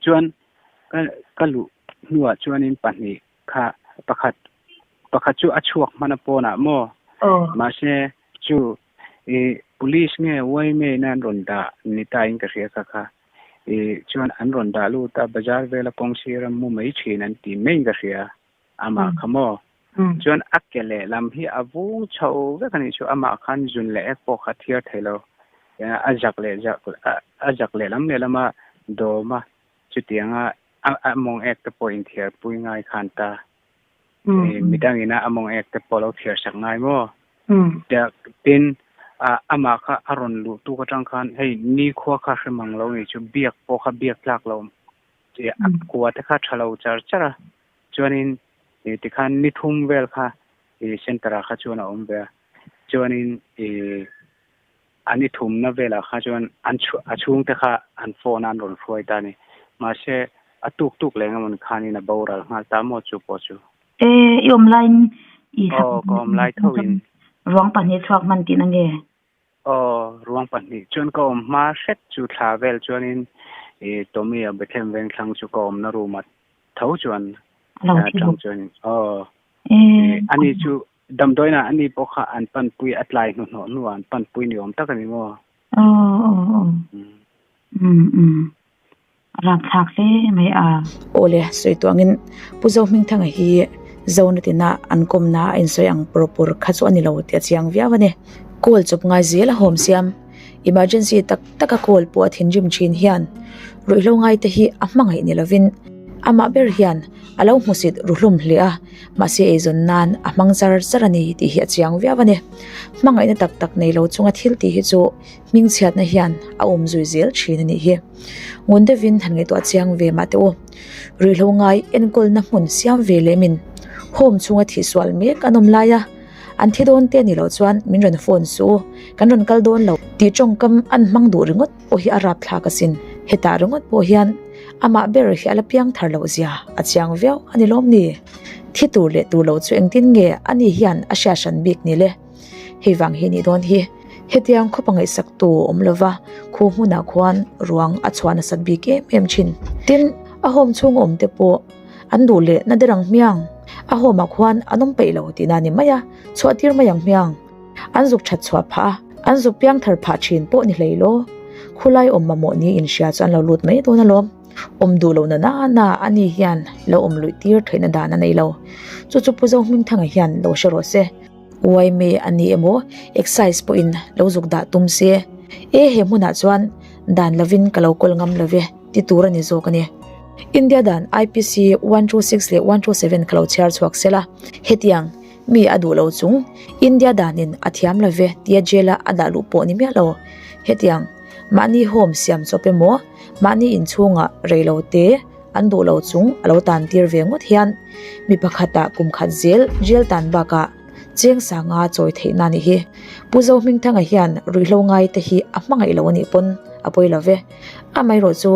Speaker 3: Chuan ka ka luh hnuah chuanin pahnih kha pakhat pakhat chu a chhuak hman a pawnah maw? Mahse chu i police nge yma in an rawn dah ni ta in ka hria kha kha. I chuan an rawn dah lut a bazar vela kawng sira mu mai thin an ti maiin ka hria. Amah kha maw? Chuan a ke lehlam hi a vung chho vek a nih chu amah khan zun leh ek pawh kha thiar thei lo. A zak leh zak a zak lehlam lehlama dawm a chutianga a mawng ek te pawh inthiar pui ngai khan ta. Midangina a mawng ek te pawh lo thiar sak ngai maw? Tin amah kha a rawn luh tuk atang khan hei nikhua kha hre mang lo nih chu biak pawh kha biak tlak lo a kua te kha tha lo char char a. Chuanin ih tikhan ni thum vel kha ih center ah kha chuan a awm ve a, chuanin ih a ni thumna velah kha chuan an chhu a chhungte kha an phone a an rawn hruai ta a ni. Mahse a tuk tuk leh engemaw ni khanin a boral nghal ta maw chu pawh chu.
Speaker 1: E, i awm laiin i
Speaker 3: Aw, ka awm lai thoin.
Speaker 1: Ruang pahnih chhuak hman tihna nge?
Speaker 3: Aw, ruang pahnih chuan ka awm hma hret chu thla vel chuanin I Tommy a Bethlehem Vengthlang chu ka awmna room ah tho chuan atang chuan aw ani chu damdawiin ah ani pawh kha an panpui a tlai hnuhnawh hnuah an panpui ni awm tak a ni maw?
Speaker 1: Rapthlak hle mai a. Awle, sawi tawh angin Pu Zohmingthanga hi Zona tina an kawmna a insawi ang pawr pawr kha chu a ni lo tih a chiang viau a ni. Call chawp ngai zel a hawm siam. Emergency tak taka call pawh a thinrim thin hian ruihhlo ngaite hi a hmangaih ni lovin amah ber hian a lo hmusit ru hlum hle a, mahse eizawn nan a hmang char char a ni tih hi a chiang viau a ni. Hmangaihna tak tak nei lo chunga thil tih hi chu Hmingchhiatna hian a awm zui zel thin a nih hi. Ngun deuhin han ngaihtuah chiang ve mah teh u. Ruihhlo ngai enkawlna hmun siam ve leh min home chhunga thihsual mek an awm lai a, an thi dawn te a nih loh chuan min rawn phone suh u, kan rawn kal dawn lo tih tawngkam an hmang duh ringawt pawh hi a rapthlak asin. Hetah ringawt pawh hian amah ber hi a la piang thar loh zia a chiang viau a ni lawm ni? Thi tur leh tur loh chu engtin nge ani hian a hriat hran bik ni le? Hei vang hi nih dawn hi. Hetiang khawpa ngaihsak tu awm lova khu hmunah khuan ruang a chhuah nasat bik em em thin. Tin, a home chhung awm te pawh an duh leh na der ang hmiang. A home ah khuan an awm peih lo tihna ni mai a, chhuah tir mai ang hmiang. An zuk that chhuah phah a, an zuk piang thar phah thin pawh ni hlei law. Khulai awm mamawh ni inhria chu an lo lut mai dawn alawm. Awm duh lo na na na a ni hian lo awm luih tir theihna dan a nei lo. Chu chu Pu Zohmingthanga hian lo hre rawh se. Uaime a ni emaw excise pawhin lo zuk dah tum se, e he hmunah chuan dan lovin ka lo kawl ngam love ti tur a ni zawk a ni. India dan IPC 126 leh 127 ka lo chhiar chhuak sel a, hetiang mi a duh lo chung India danin a thiam love tia jail a a dah luh pawh ni miah lo. Hetiang mahni home siam chawp emaw mahni inchhungah rei lo te an duh lo chung a lo tan tir ve ngawt hian mi pakhatah kum khat zel jail tan bakah cheng sanga chawi theih na nih hi. Pu Zohmingthanga hian ruihhlo ngai te hi a hmangaih lo anih pawn a pawi lo ve. Amaherawh chu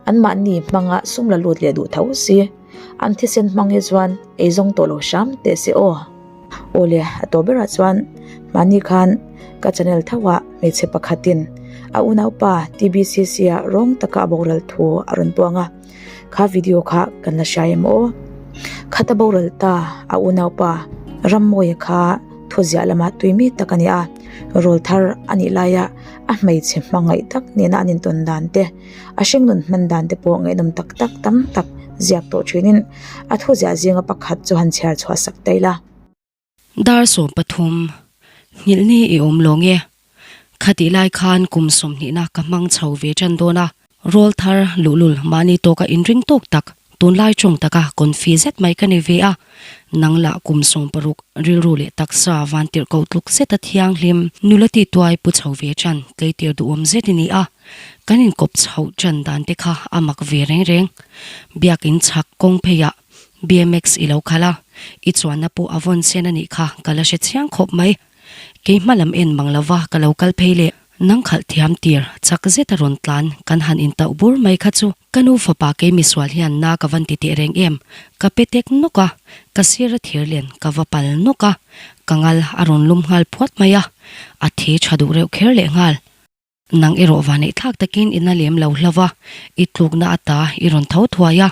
Speaker 1: anmahni hmanga sum la lut leh duh tho si. An thisen hmang hi chuan eizawng tawh lo hram teh se aw. Awle, a tawh berah chuan mahni khan ka channel tho ah hmeichhe pakhatin a unaupa TBCC ah rawng taka a boral thu a rawn puang a, kha video kha kan la hria em aw? Khata boral ta a unaupa Rammawia kha thuziah lama tui mi tak a ni a, rawl thar a nih laia a hmeichhe hmangaih tak nena an intawn dan te, A hringnun hman dan te pawh ngaihnawm tak tak tam tak ziak tawh thinin a thuziah zinga pakhat chu han chhiar chhuah sak ta ila.
Speaker 4: Dar 13, Nghilhni i awm lo nge? Khatih lai khan kum sawmhnihna ka hmang chho ve tan dawn a, rawl thar luhlul mahni tawka inring tawk tak Tunlai tawng taka confi zet mai ka ni ve a, nang lah kum 16 rilru leh taksa van tirh ko tluk zeta thianghlim nula ti tuai pu chho ve tan tleitir duhawm zet i ni a, kan inkawp chhoh tan dan te kha a mak ve reng reng. Biakin chhak kawng pheiah BMX i lo khalh a, i chuanna pawh a vawn sen a nih kha ka la hre chiang khawp mai. Kei hma lam en mang lova ka lo kal phei leh nang khalh thiam tir chak zeta rawn tlan kan han intauh bur mai kha chu Ka nu fapa kei misual hian na ka van ti teh reng em? Ka pe tek nawk a, ka sir a thir len ka va pal nawk a, ka ngal a rawn lum nghal phuat mai a, a thi tha duh reuh kher leh nghal. Nang erawh vanneih thlak takin i na lem lo hlauh a, i tlukna ata i rawn tho thuai a,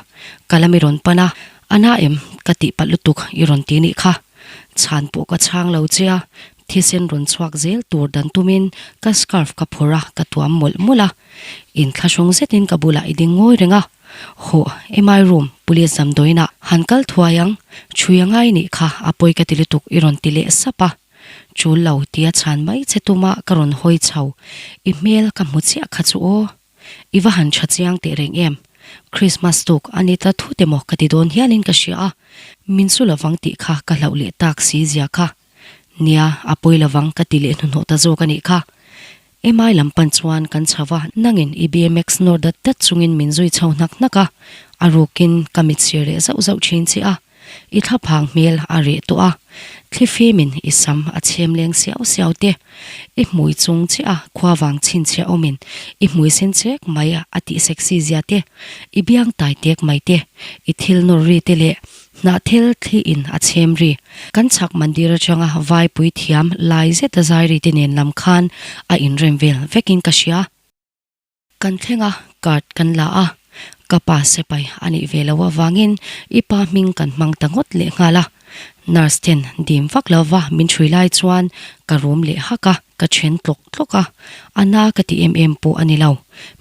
Speaker 4: ka lam i rawn pan a, a na em? Ka tihpalh lutuk i rawn ti nih kha. Chhan pawh ka chhang lo che a, Thisen rawn chhuak zel tur dan tumin ka scarf ka phawrh a, ka tuam mawlh mawlh a. Inthlahrung zetin ka bulah i ding ngawi reng a. Hawh, MI room, police damdawiinah han kal thuai ang, chhui a ngai nih kha, a pawi ka ti lutuk i rawn ti leh sap a. Chul lo tia chhan mai che tuma ka rawn hawi chho, i hmel ka hmu chiah kha chu aw. I va han tha chiang teh reng em? Christmas tuk a ni ta thut emaw ka ti dawn hialin ka hria a, min su lovang tih kha ka hlauh leh tak si zia kha. Nia, a pawi lovang ka ti leh hnuhnawh ta zawk a nih kha. MI lam pan chuan kan chho a, nangin i BMX nawr dat dat chungin min zui chho hnak hnak a, a rukin ka mit sir leh zauh zauh thin che a. I thlaphang hmel a reh tawh a, thlifimin i sam a chhem leng siau siau te, i hmui chung chiah a khuavang chhinchhiah awmin i hmui sen chek mai a tih sexy zia te, i biang tai tek mai te, i thil nawr ri te leh Hnahthel thli in a chhem ri. Kan chhak mandir atanga vaipui thiam lai zeta zai ri te nen lam khan a inrem vel vekin ka hria. Kan thleng a, Card kan la a, ka pa sipai a nih ve loh avangin i pa hming kan hmang ta ngawt lehnghal a. Nurse ten dim vak lova min hrui lai chuan ka rum leh hak a, ka then tlawk tlawk a, a na ka ti em em pawh a ni lo,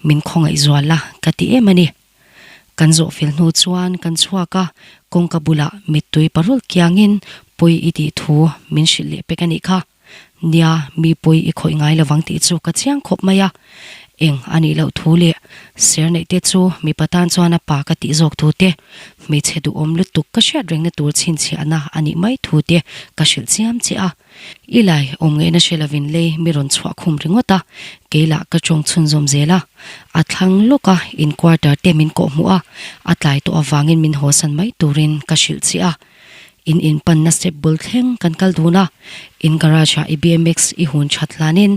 Speaker 4: min khawngaih zual la ka ti em a ni. Kan zawh fel hnu chuan kan chhuak a, kawngka bulah mittui parul kiangin pawi i tih thu min hrilh leh pek a nih kha. Nia, mi pawi i khawih ngai lovang tih chu ka chiang khawp mai a. Eng a nih loh thu leh ser neih te chu mipa tan chuan a pa ka tih zawk thu te, hmeichhe duhawm lutuk ka hriat rengna tur chhinchhiahna a nih mai thu te ka hrilh chiam che a. I lai awm ngaihna hre lovin lei mi rawn chhuah khum ringawt a, kei lah ka tawng chhunzawm zel a. A thlang lawk a, in quarter te min kawh hmuh a, a tlai tawh avangin min hawsan mai turin ka hrilh che a. In in panna step bul thleng kan kal dun a, in garage ah i BMX i hun that hlanin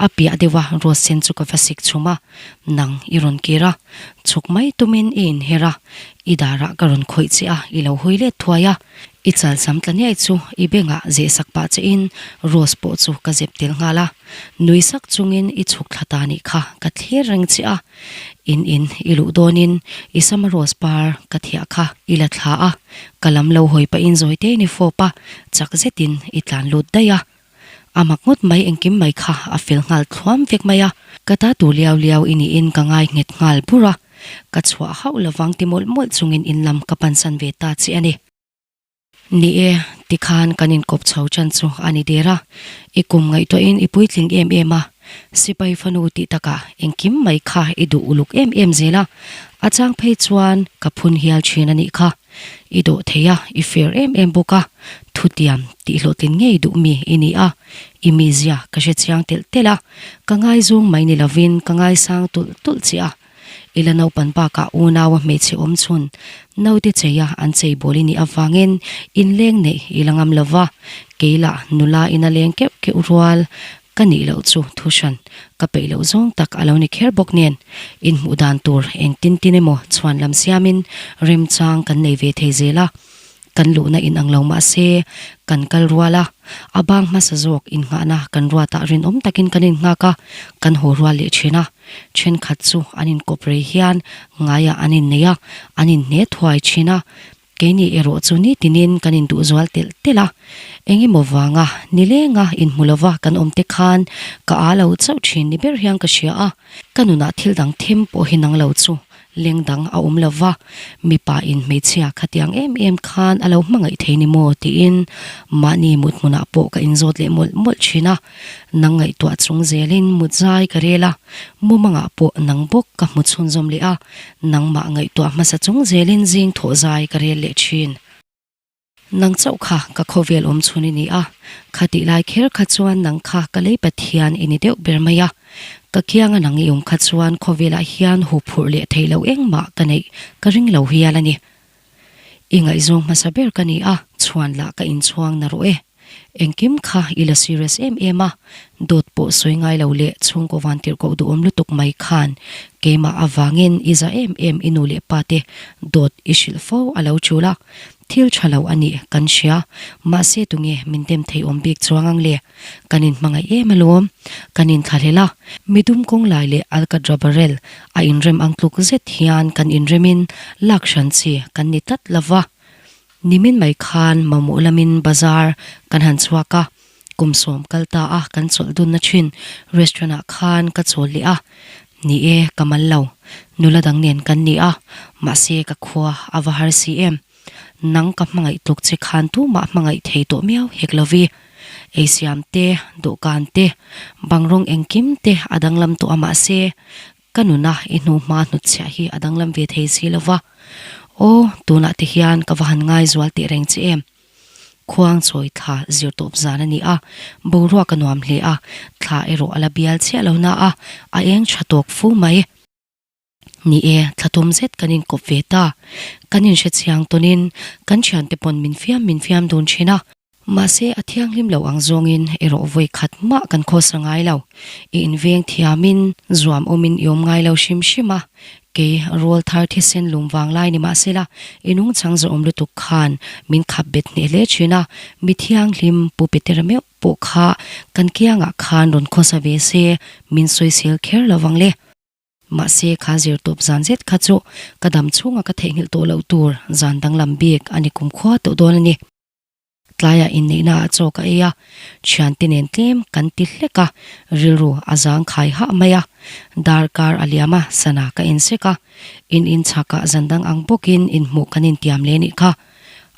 Speaker 4: a piah deuh a rose sen chu ka va sik chhum a, nang i rawn kir a, chhuk mai tumin i inher a, i darah ka rawn khawih che a, i lo hawi let thuai a, i chal sam tla niai chu i bengah zeh sak pah che in rose pawh chu ka zep tel nghal a, nui sak chungin i chhuk thla ta nih kha ka thlir reng che a. In in i luh dawnin i sama rose par ka thiah kha i la thla a, ka lam lo hawi pahin zawi te ni fawp a, chak zetin i tlan lut daih a. A mak ngawt mai engkim mai kha a fel nghal thluam vek mai a, ka ta tur liau liau i niin ka ngai nghet nghal bur a, ka chhuah hauh lovang ti mawlh mawlh chungin in lam ka pansan ve ta che a ni. Ni e, tikhan kan inkawp chho chan chu a ni der a, i kum ngaihtuahin i puitling em em a, sipai fanu tih takah engkim mai kha i duh uluk em em zel a, a chang phei chuan ka phun hial thin a nih kha. I dawh thei a, i fair em em bawk a, thutiam tih hlawhtlin ngei duh mi i ni a, i mizia ka hre chiang telh telh a, ka ngaizawng mai ni lovin ka ngaisang tulh tulh che a. I la naupan bakah unaua hmeichhe awm chhun naute cheia an chei bawl i nih avangin inleng neih i la ngam lo va, kei lah nula ina leng keuh keuh rual ka nih loh chu thu hran ka peih loh zawng tak a lo ni kher bawk nen inhmuh dan tur engtin tin emaw chhuan lam siamin remchang kan nei ve thei zel a. Kan luhna in ang lo mah se, kan kal rual a, a bang hmasa zawk innghahna kan ruatah rinawm takin kan innghak a, kan haw rual leh thin a. Thenkhat chu an inkawp rei hian ngaiah an innei a, an inhne thuai thin a. Keini erawh chu nitinin kan induhzual telh telh a. Engemaw vanga nilenga inhmu lova kan awm te khan ka â lo chauh thin ni ber hian ka hria a, ka nunah thil dang them pawh hi nang lo chu Leng dang a awm lo va, mipa in hmeichhia khatiang em em khan a lo hmangaih thei ni maw tiin mahni mut hmunah pawh ka inzawt leh mawlh mawlh thin a. Nang ngaihtuah chung zelin mut zai ka rel a, mumangah pawh nang bawk ka hmu chhunzawm leh a, nangmah ngaihtuah hmasa chung zelin zing thawh zai ka rel leh thin. Nang chauh kha ka khawvel awm chhun i ni a, khatih lai kher kha chuan nang kha ka lei Pathian i ni deuh ber mai a. Ka kianga nang i awm kha chuan khawvelah hian huphurh leh theih loh engmah ka neih ka ring lo hial a ni. I ngaihzawng hmasa ber ka ni a, chhuan lah ka inchhuang na rawh e. Engkim kha i la serious em em a, dawt pawh sawi ngai lo leh chhungkaw vantirhkoh duhawm lutuk mai khan keimah avangin i za em em i nu leh pa te dawt i hrilh fo a lo chul a, thil tha lo a nih kan hria, mahse tunge min dem thei awm bik chuang ang le, kan inhmangaih em alawm, kan inthlahlel a, midum kawng lai leh alkatra barrel a inrem ang tluk zet hian kan inremin lak hran chi kan ni tlat lova. Nimin mai khan mamawh lamin bazar kan han chhuak a, kum sawm kal ta a kan chawlh dunna thin restaurant ah khan ka chawl leh a, ni e ka mal lo, nula dang nen kan ni a, mahse ka khua a va har si em, nang ka hmangaih tluk che khan tumah hmangaih thei tawh miau hek lovi, eisiam te, dawhkan te, bang rawng engkim te a danglam tawh a mahse Ka nuna i hnu hma hnutchhiah hi a danglam ve thei si lo va. Aw, tunah te hian ka va han ngai zual teh reng che em? Khuang chawi thla zir tawp zan a ni a, boruak a nuam hle a, thla erawh a la bial chiah lo na a, a eng tha tawk fu mai. Ni e, thla tum zet kan inkawp ve ta. Kan inhre chiang tawnin kan thiante pawn min fiam min fiam dun thin a. Mahse, a thianghlim lo ang zawngin erawh vawi khat mah kan khawsa ngai lo. I inveng thiamin zuam awmin i awm ngai lo hrim hrim a. Kei, rawl thar thisen lum vang lai ni mahsela, i nungchang zawhawm lutuk khan min khap bet hneh hle thin a, mi thianghlim Pu Petera meuh pawh kha kan kiangah khan rawn khawsa ve se, min sawisel kher lo vang le. Mahse kha zirtawp zan zet kha chu ka dam chhunga ka theihnghilh tawh loh tur zan danglam bik a ni kumkhua tawh dawn a ni. Tlaiah inneihna ah chaw ka ei a, thiante nen tlem kan ti hlek a, rilru a zang khai hah mai a. Darkar a liam a, sana ka en sek a, in inchhakah zan dang ang bawkin inhmuh kan intiam leh nih kha.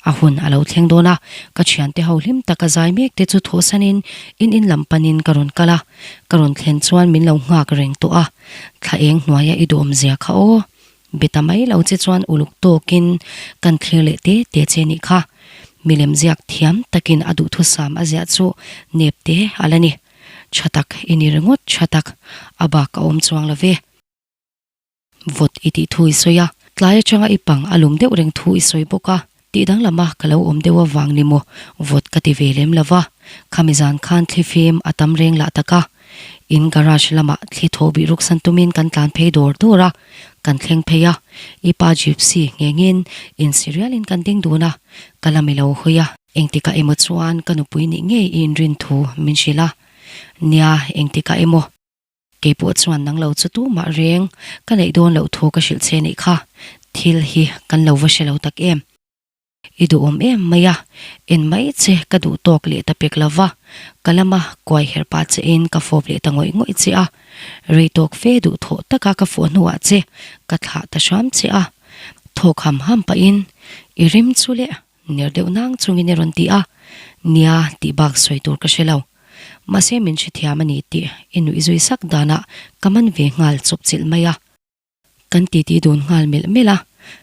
Speaker 4: A hun a lo thleng dawn a, ka thiante ho hlim taka zai mek te chu thawhsanin in in lam panin ka rawn kal a, ka rawn thlen chuan min lo nghak reng tawh a, thla eng hnuaia i duhawm zia kha aw. Be ta mai lo che chuan uluk tawkin kan thlir leh te te che nih kha. Milem ziak thiam takin a duhthusam a ziah chu nep te a la ni. Tha tak i ni ringawt tha tak, a bak a awm chuang lo ve. Vawt i tih thu i sawi a, tlai atanga i pang a lum deuh reng thu i sawi bawk a, tih danglama ka lo awm deuh avang ni maw vawt ka ti ve lem lo va, khami zan khan thli fim a tam reng lah tak a, in garage lamah thli thaw bih ruksan tumin kan tlan phei dawr dawr a, kan thleng phei a, i pa gypsy nghengin insi rialin kan ding dun a, ka la mi lo hawi a, engtikah emaw chuan ka nupui nih ngei i inrin thu min hrilh a, nia engtikah emaw. Kei pawh chuan nang lo chu tumah reng ka neih dawn loh thu ka hrilh che nih kha, thil hi kan lo va hre lo tak em. I duhawm em mai a, en mai che ka duh tawk leh ta pek lo va, ka lama kuai herh pah che in ka fawp leh ta ngawih ngawih che a, rei tawk fe duh thawh taka ka fawh hnuah che ka thlah ta hram che a, thawk ham ham pahin i rim chu leh Ner deuh nang chungin i rawn ti a, nia tih bak sawi tur ka hre lo. Mahse min hrethiam a ni tih i nuih zui sak danah ka man ve nghal chawp chilh mai a. Kan titi dun nghal melh melh a,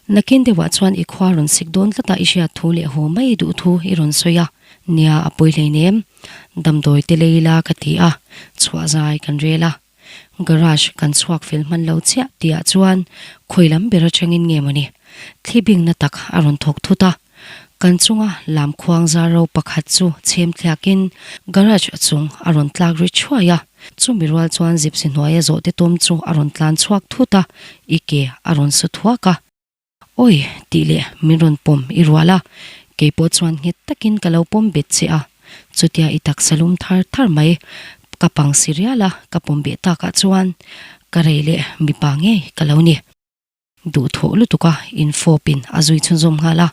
Speaker 4: nakin deuhah chuan i khua rawn sik dawn tlatah i hriat thu leh haw mai duh thu i rawn sawi a, nia a pawi hleinem, damdawi te lei ila ka ti a, chhuah zai kan rel a. Garage kan chhuak fel hman lo chiah tihah chuan khawi lam ber atangin nge mawni thli bingna tak a rawn thawk thut a, kan chunga lam khuang zar ro pakhat chu chhem thliakin garage chung a rawn tlak ri thuai a, chumi rual chuan zipsi hnuaia zawhte tawm chu a rawn tlan chhuak thut a, i ke a rawn su thuak a. Awi! tih leh min rawn pawm i rual a, kei pawh chuan nghet takin ka lo pawm bet che a, chutia i taksa lum thar thar mai ka pang si rial a, ka pawm beh takah chuan ka rei leh mipa ngei ka lo ni. Duhthawh lutuk a infawpin a zui chhunzawm nghal a,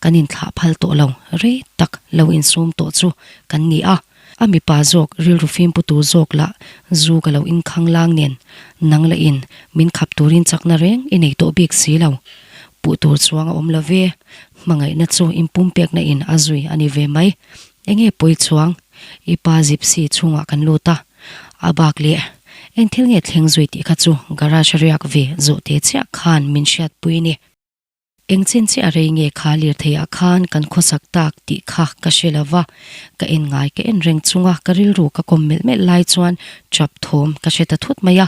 Speaker 4: kan inthlah phal tawh lo, rei tak lo insum tawh chu kan ni a. A mipa zawk rilru fimpu tur zawk lah zu ka lo inkhang lang nen nang la in min khap turin chakna reng i nei tawh bik si lo. Puh tur chuang a awm lo ve, hmangaihna chu inpumpekna in a zui a ni ve mai. Enge pawi chuang? I pa gypsy chhungah kan lut a, a bak leh eng thil nge thleng zui tih kha chu garage riak ve zawh te chiah khan min hriatpui ni. Eng chin chiah a rei nge kha lirtheiah khan kan khawsak tak tih kha ka hre lo va, ka en ngai ka en reng chunga ka rilru ka kawm melh melh lai chuan chap thawm ka hre ta thut mai a.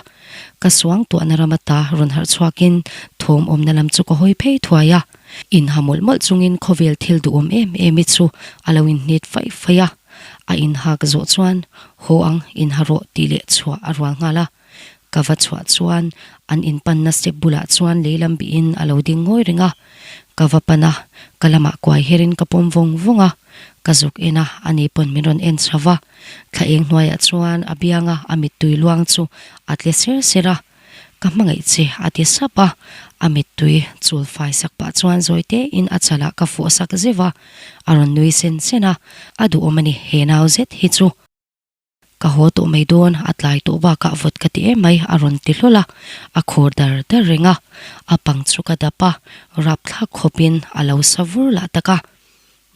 Speaker 4: Ka suang tuahna ram ata rawn harh chhuakin thawm awmna lam chu ka hawi phei thuai a. Inha mawlh mawlh chungin khawvel thil duhawm em em hi chu a lo inhnit faih faih a. A inhak zawh chuan haw ang inha rawh tih leh chhuah a rual nghal a. Ka va chhuah chuan an inpanna step bulah chuan lei lam bihin a lo ding ngawi reng a. Ka va pan a, ka lamah kuai herin ka pawm vawng vawng a. Ka zuk en a, ani pawn min rawn en chho va. Thla eng hnuaiah chuan a bianga a mittui luang chu a tle ser ser a. Ka hmangaih che a ti sap a, a mittui chul fai sak pah chuan zawi tein a chalah ka fuh sak zeuh a. A rawn nui sen sen a, a duhawm a ni he nau zet hi chu. Ka haw tawh mai dawn, a tlai tawh bakah vawt ka ti em mai a rawn ti hlawl a, a khur dar dar reng a, a pang chu ka dap a, rapthlak khawpin a lo sa vur lah tak a.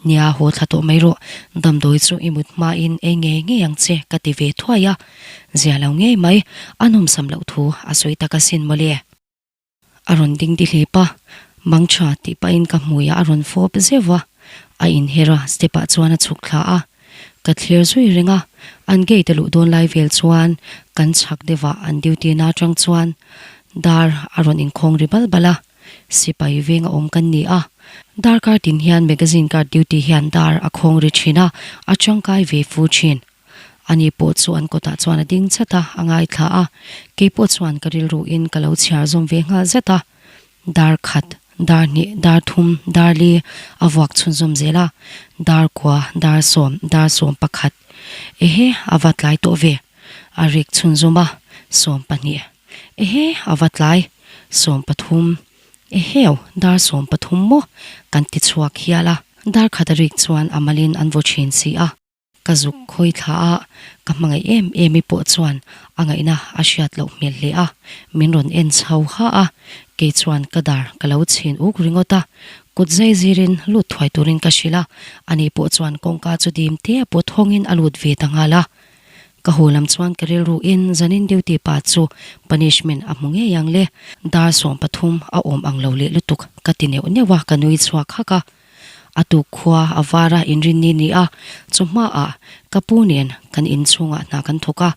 Speaker 4: Nia haw thla tawh mai rawh, damdawi chu i mut hmain ei ngei ngei ang che ka ti ve thuai a, zia lo ngei mai, a nawmsam loh thu a sawi tak asin mawle. A rawn ding dihlip a, mang tha tih pahin ka hmuiah a rawn fawp zeuh a, a inher a, step ah chuan a chhuk thla a. Ka thlir zui reng a, an gate a luh dawn lai vel chuan kan chhak deuh ah an duty na atang chuan dar a rawn inkhawng ri bal bal a, sipai veng a awm kan ni a, darkar tin hian magazine guard duty hian dar a khawng ri thin a, a tangkai ve fu thin. Ani pawh chu an kawtah chuan a ding chat a, a ngaithla a. Kei pawh chuan ka rilruin ka lo chhiar zawm ve nghal zet a. Dar khat, dar hnih, dar thum, dar li a vuak chhunzawm zel a. Dar kua, dar sawm, dar sawm pakhat. Ehe, a va tlai tawh ve. A rik chhunzawm a, 12. Ehe, a va tlai. 13. Eheu, dar 13 maw? Kan ti chhuak hial a. Dar khat a rik chuan a malin an vaw thin si a. Ka zuk khawi thla a, ka hmangaih em em i pawh chuan a ngaihna a hriat loh hmel hle a, min rawn en chho ha a, kei chuan ka dar ka lo chhin uk ringawt a, kut zai zirin lut thuai turin ka hrilh a, ani pawh chuan kawngka chu dim te a pawt hawngin a lut ve ta nghal a. Ka haw lam chuan ka rilru in zanin duty pa chu punishment a hmu ngei ang le, dar 13 a awm ang lo leh lutuk ka ti neuh neuh a, ka nui chhuak hak a. A tuk khua a var a inrinni ni a, chawhmaah ka pu nen kan inchhungah hna kan thawk a,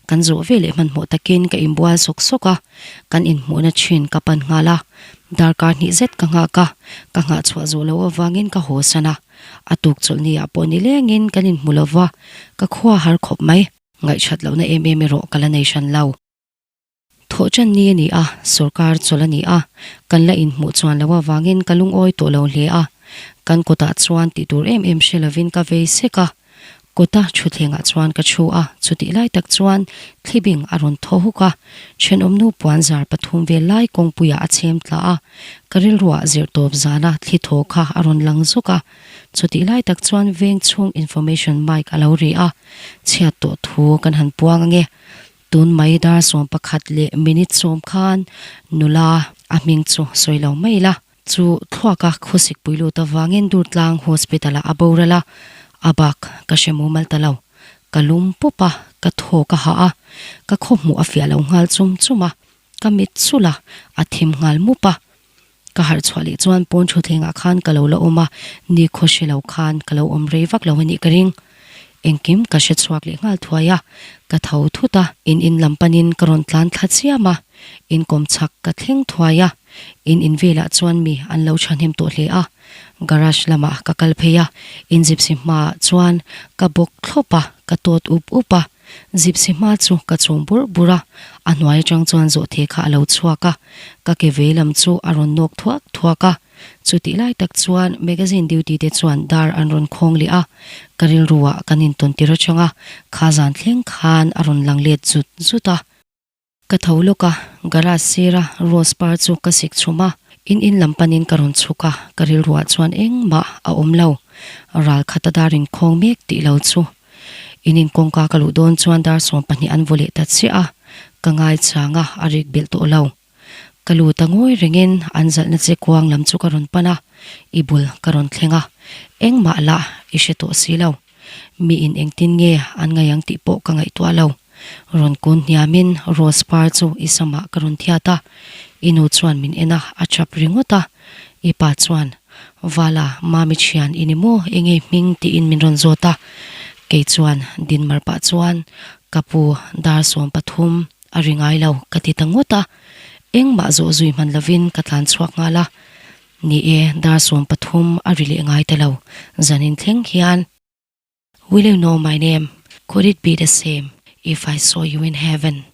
Speaker 4: kan zawh ve leh hmanhmawh takin ka inbual sawk sawk a, kan inhmuhna thin ka pan nghal a, darkar hnih zet ka nghak a, ka nghah chhuah zawh loh avangin ka haw san a, a tuk chawlhni ah pawh nilengin kan inhmu lova, ka khua har khawp mai, ngaihchat lohna em em erawh ka la nei hran lo. Thawh ṭan ni a ni a, sawrkar chawlh a ni a, kan la inhmuh chuan loh avangin ka lungawi tawh lo hle a. Kan kawtah chuan tih tur em em hre lovin ka vei sek a. Kawta thutthlengah chuan ka chhu a, chutih lai tak chuan thlibing a rawn thaw huk a, thenawmnu puan zar pathum vel lai kawngpuiah a chhem tla a, ka rilruah zirtawp zana thli thaw kha a rawn lang zawk a. Chutih lai tak chuan veng chhung information mic a lo ri a, chhiat tawh thu kan han puang ange. Tun mai dar 11 leh minute 10 khan nula a hming chu sawi lo mai ila. Chu thluaka khawsik pui lut avangin Durtlang Hospital ah a boral a, a bak ka hre mumal ta lo. Ka lum pup a, ka thaw ka hah a, ka khawhmuh a fiah lo nghal chum chum a, ka mit chulh a, a thim nghal mup a. Ka harh chhuah leh chuan pawn thutthlengah khan ka lo la awm a, ni khaw hre lo khan ka lo awm rei vak lo a nih ka ring. Engkim ka hre chhuak leh nghal thuai a, ka tho thut a, in in lam panin ka rawn tlan thla chiam a, in kawm chhak ka thleng thuai a, in in velah chuan mi an lo thahnem tawh hle a, garage lamah ka kal phei a, in gypsy hmaah chuan ka bawk thlawp a, ka tawt up up a. Gypsy hma chu ka chhum burh burh a, a hnuai atang chuan zawhte kha a lo chhuak a, ka ke vei lam chu a rawn nawk thuak thuak a. Chutih lai tak chuan magazine duty te chuan dar an rawn khawng leh a, ka rilru ah kan intawn tir atang a, kha zan thleng khan a rawn lang let zut zut a. Ka tho lawk a, garage sira rose par chu ka sik chhum a, in in lam panin ka rawn chhuk a, ka rilruah chuan engmah a awm lo, ral khat a dar inkhawng mek tih lo chu. In in kawngka ka luh dawn chuan dar 12 an vaw leh ta chiah a, ka ngaichang a, a rik belh tawh lo. Ka lut a ngawi rengin an zalhna che kuang lam chu ka rawn pan a, i bul ka rawn thleng a, engmah lah i hre tawh si lo. Mi in engtin nge an ngaih ang tih pawh ka ngaihtuah lo. Rawn kun hniamin rose par chu i samah ka rawn thiat a, i nu chuan min en a, a chap ringawt a. I pa chuan, Vala, mami thian i ni maw? Enge hming? tiin min rawn zawt a. Kei chuan dinmar pah chuan, Ka pu, dar 13 a ri ngai lo, ka ti ta ngawt a. Engmah zawh zui hman lovin ka tlan chhuak nghal a. Ni e, dar 13 a ri leh ngai ta lo, zanin thleng hian. Will you know my name? Could it be the same if I saw you in heaven?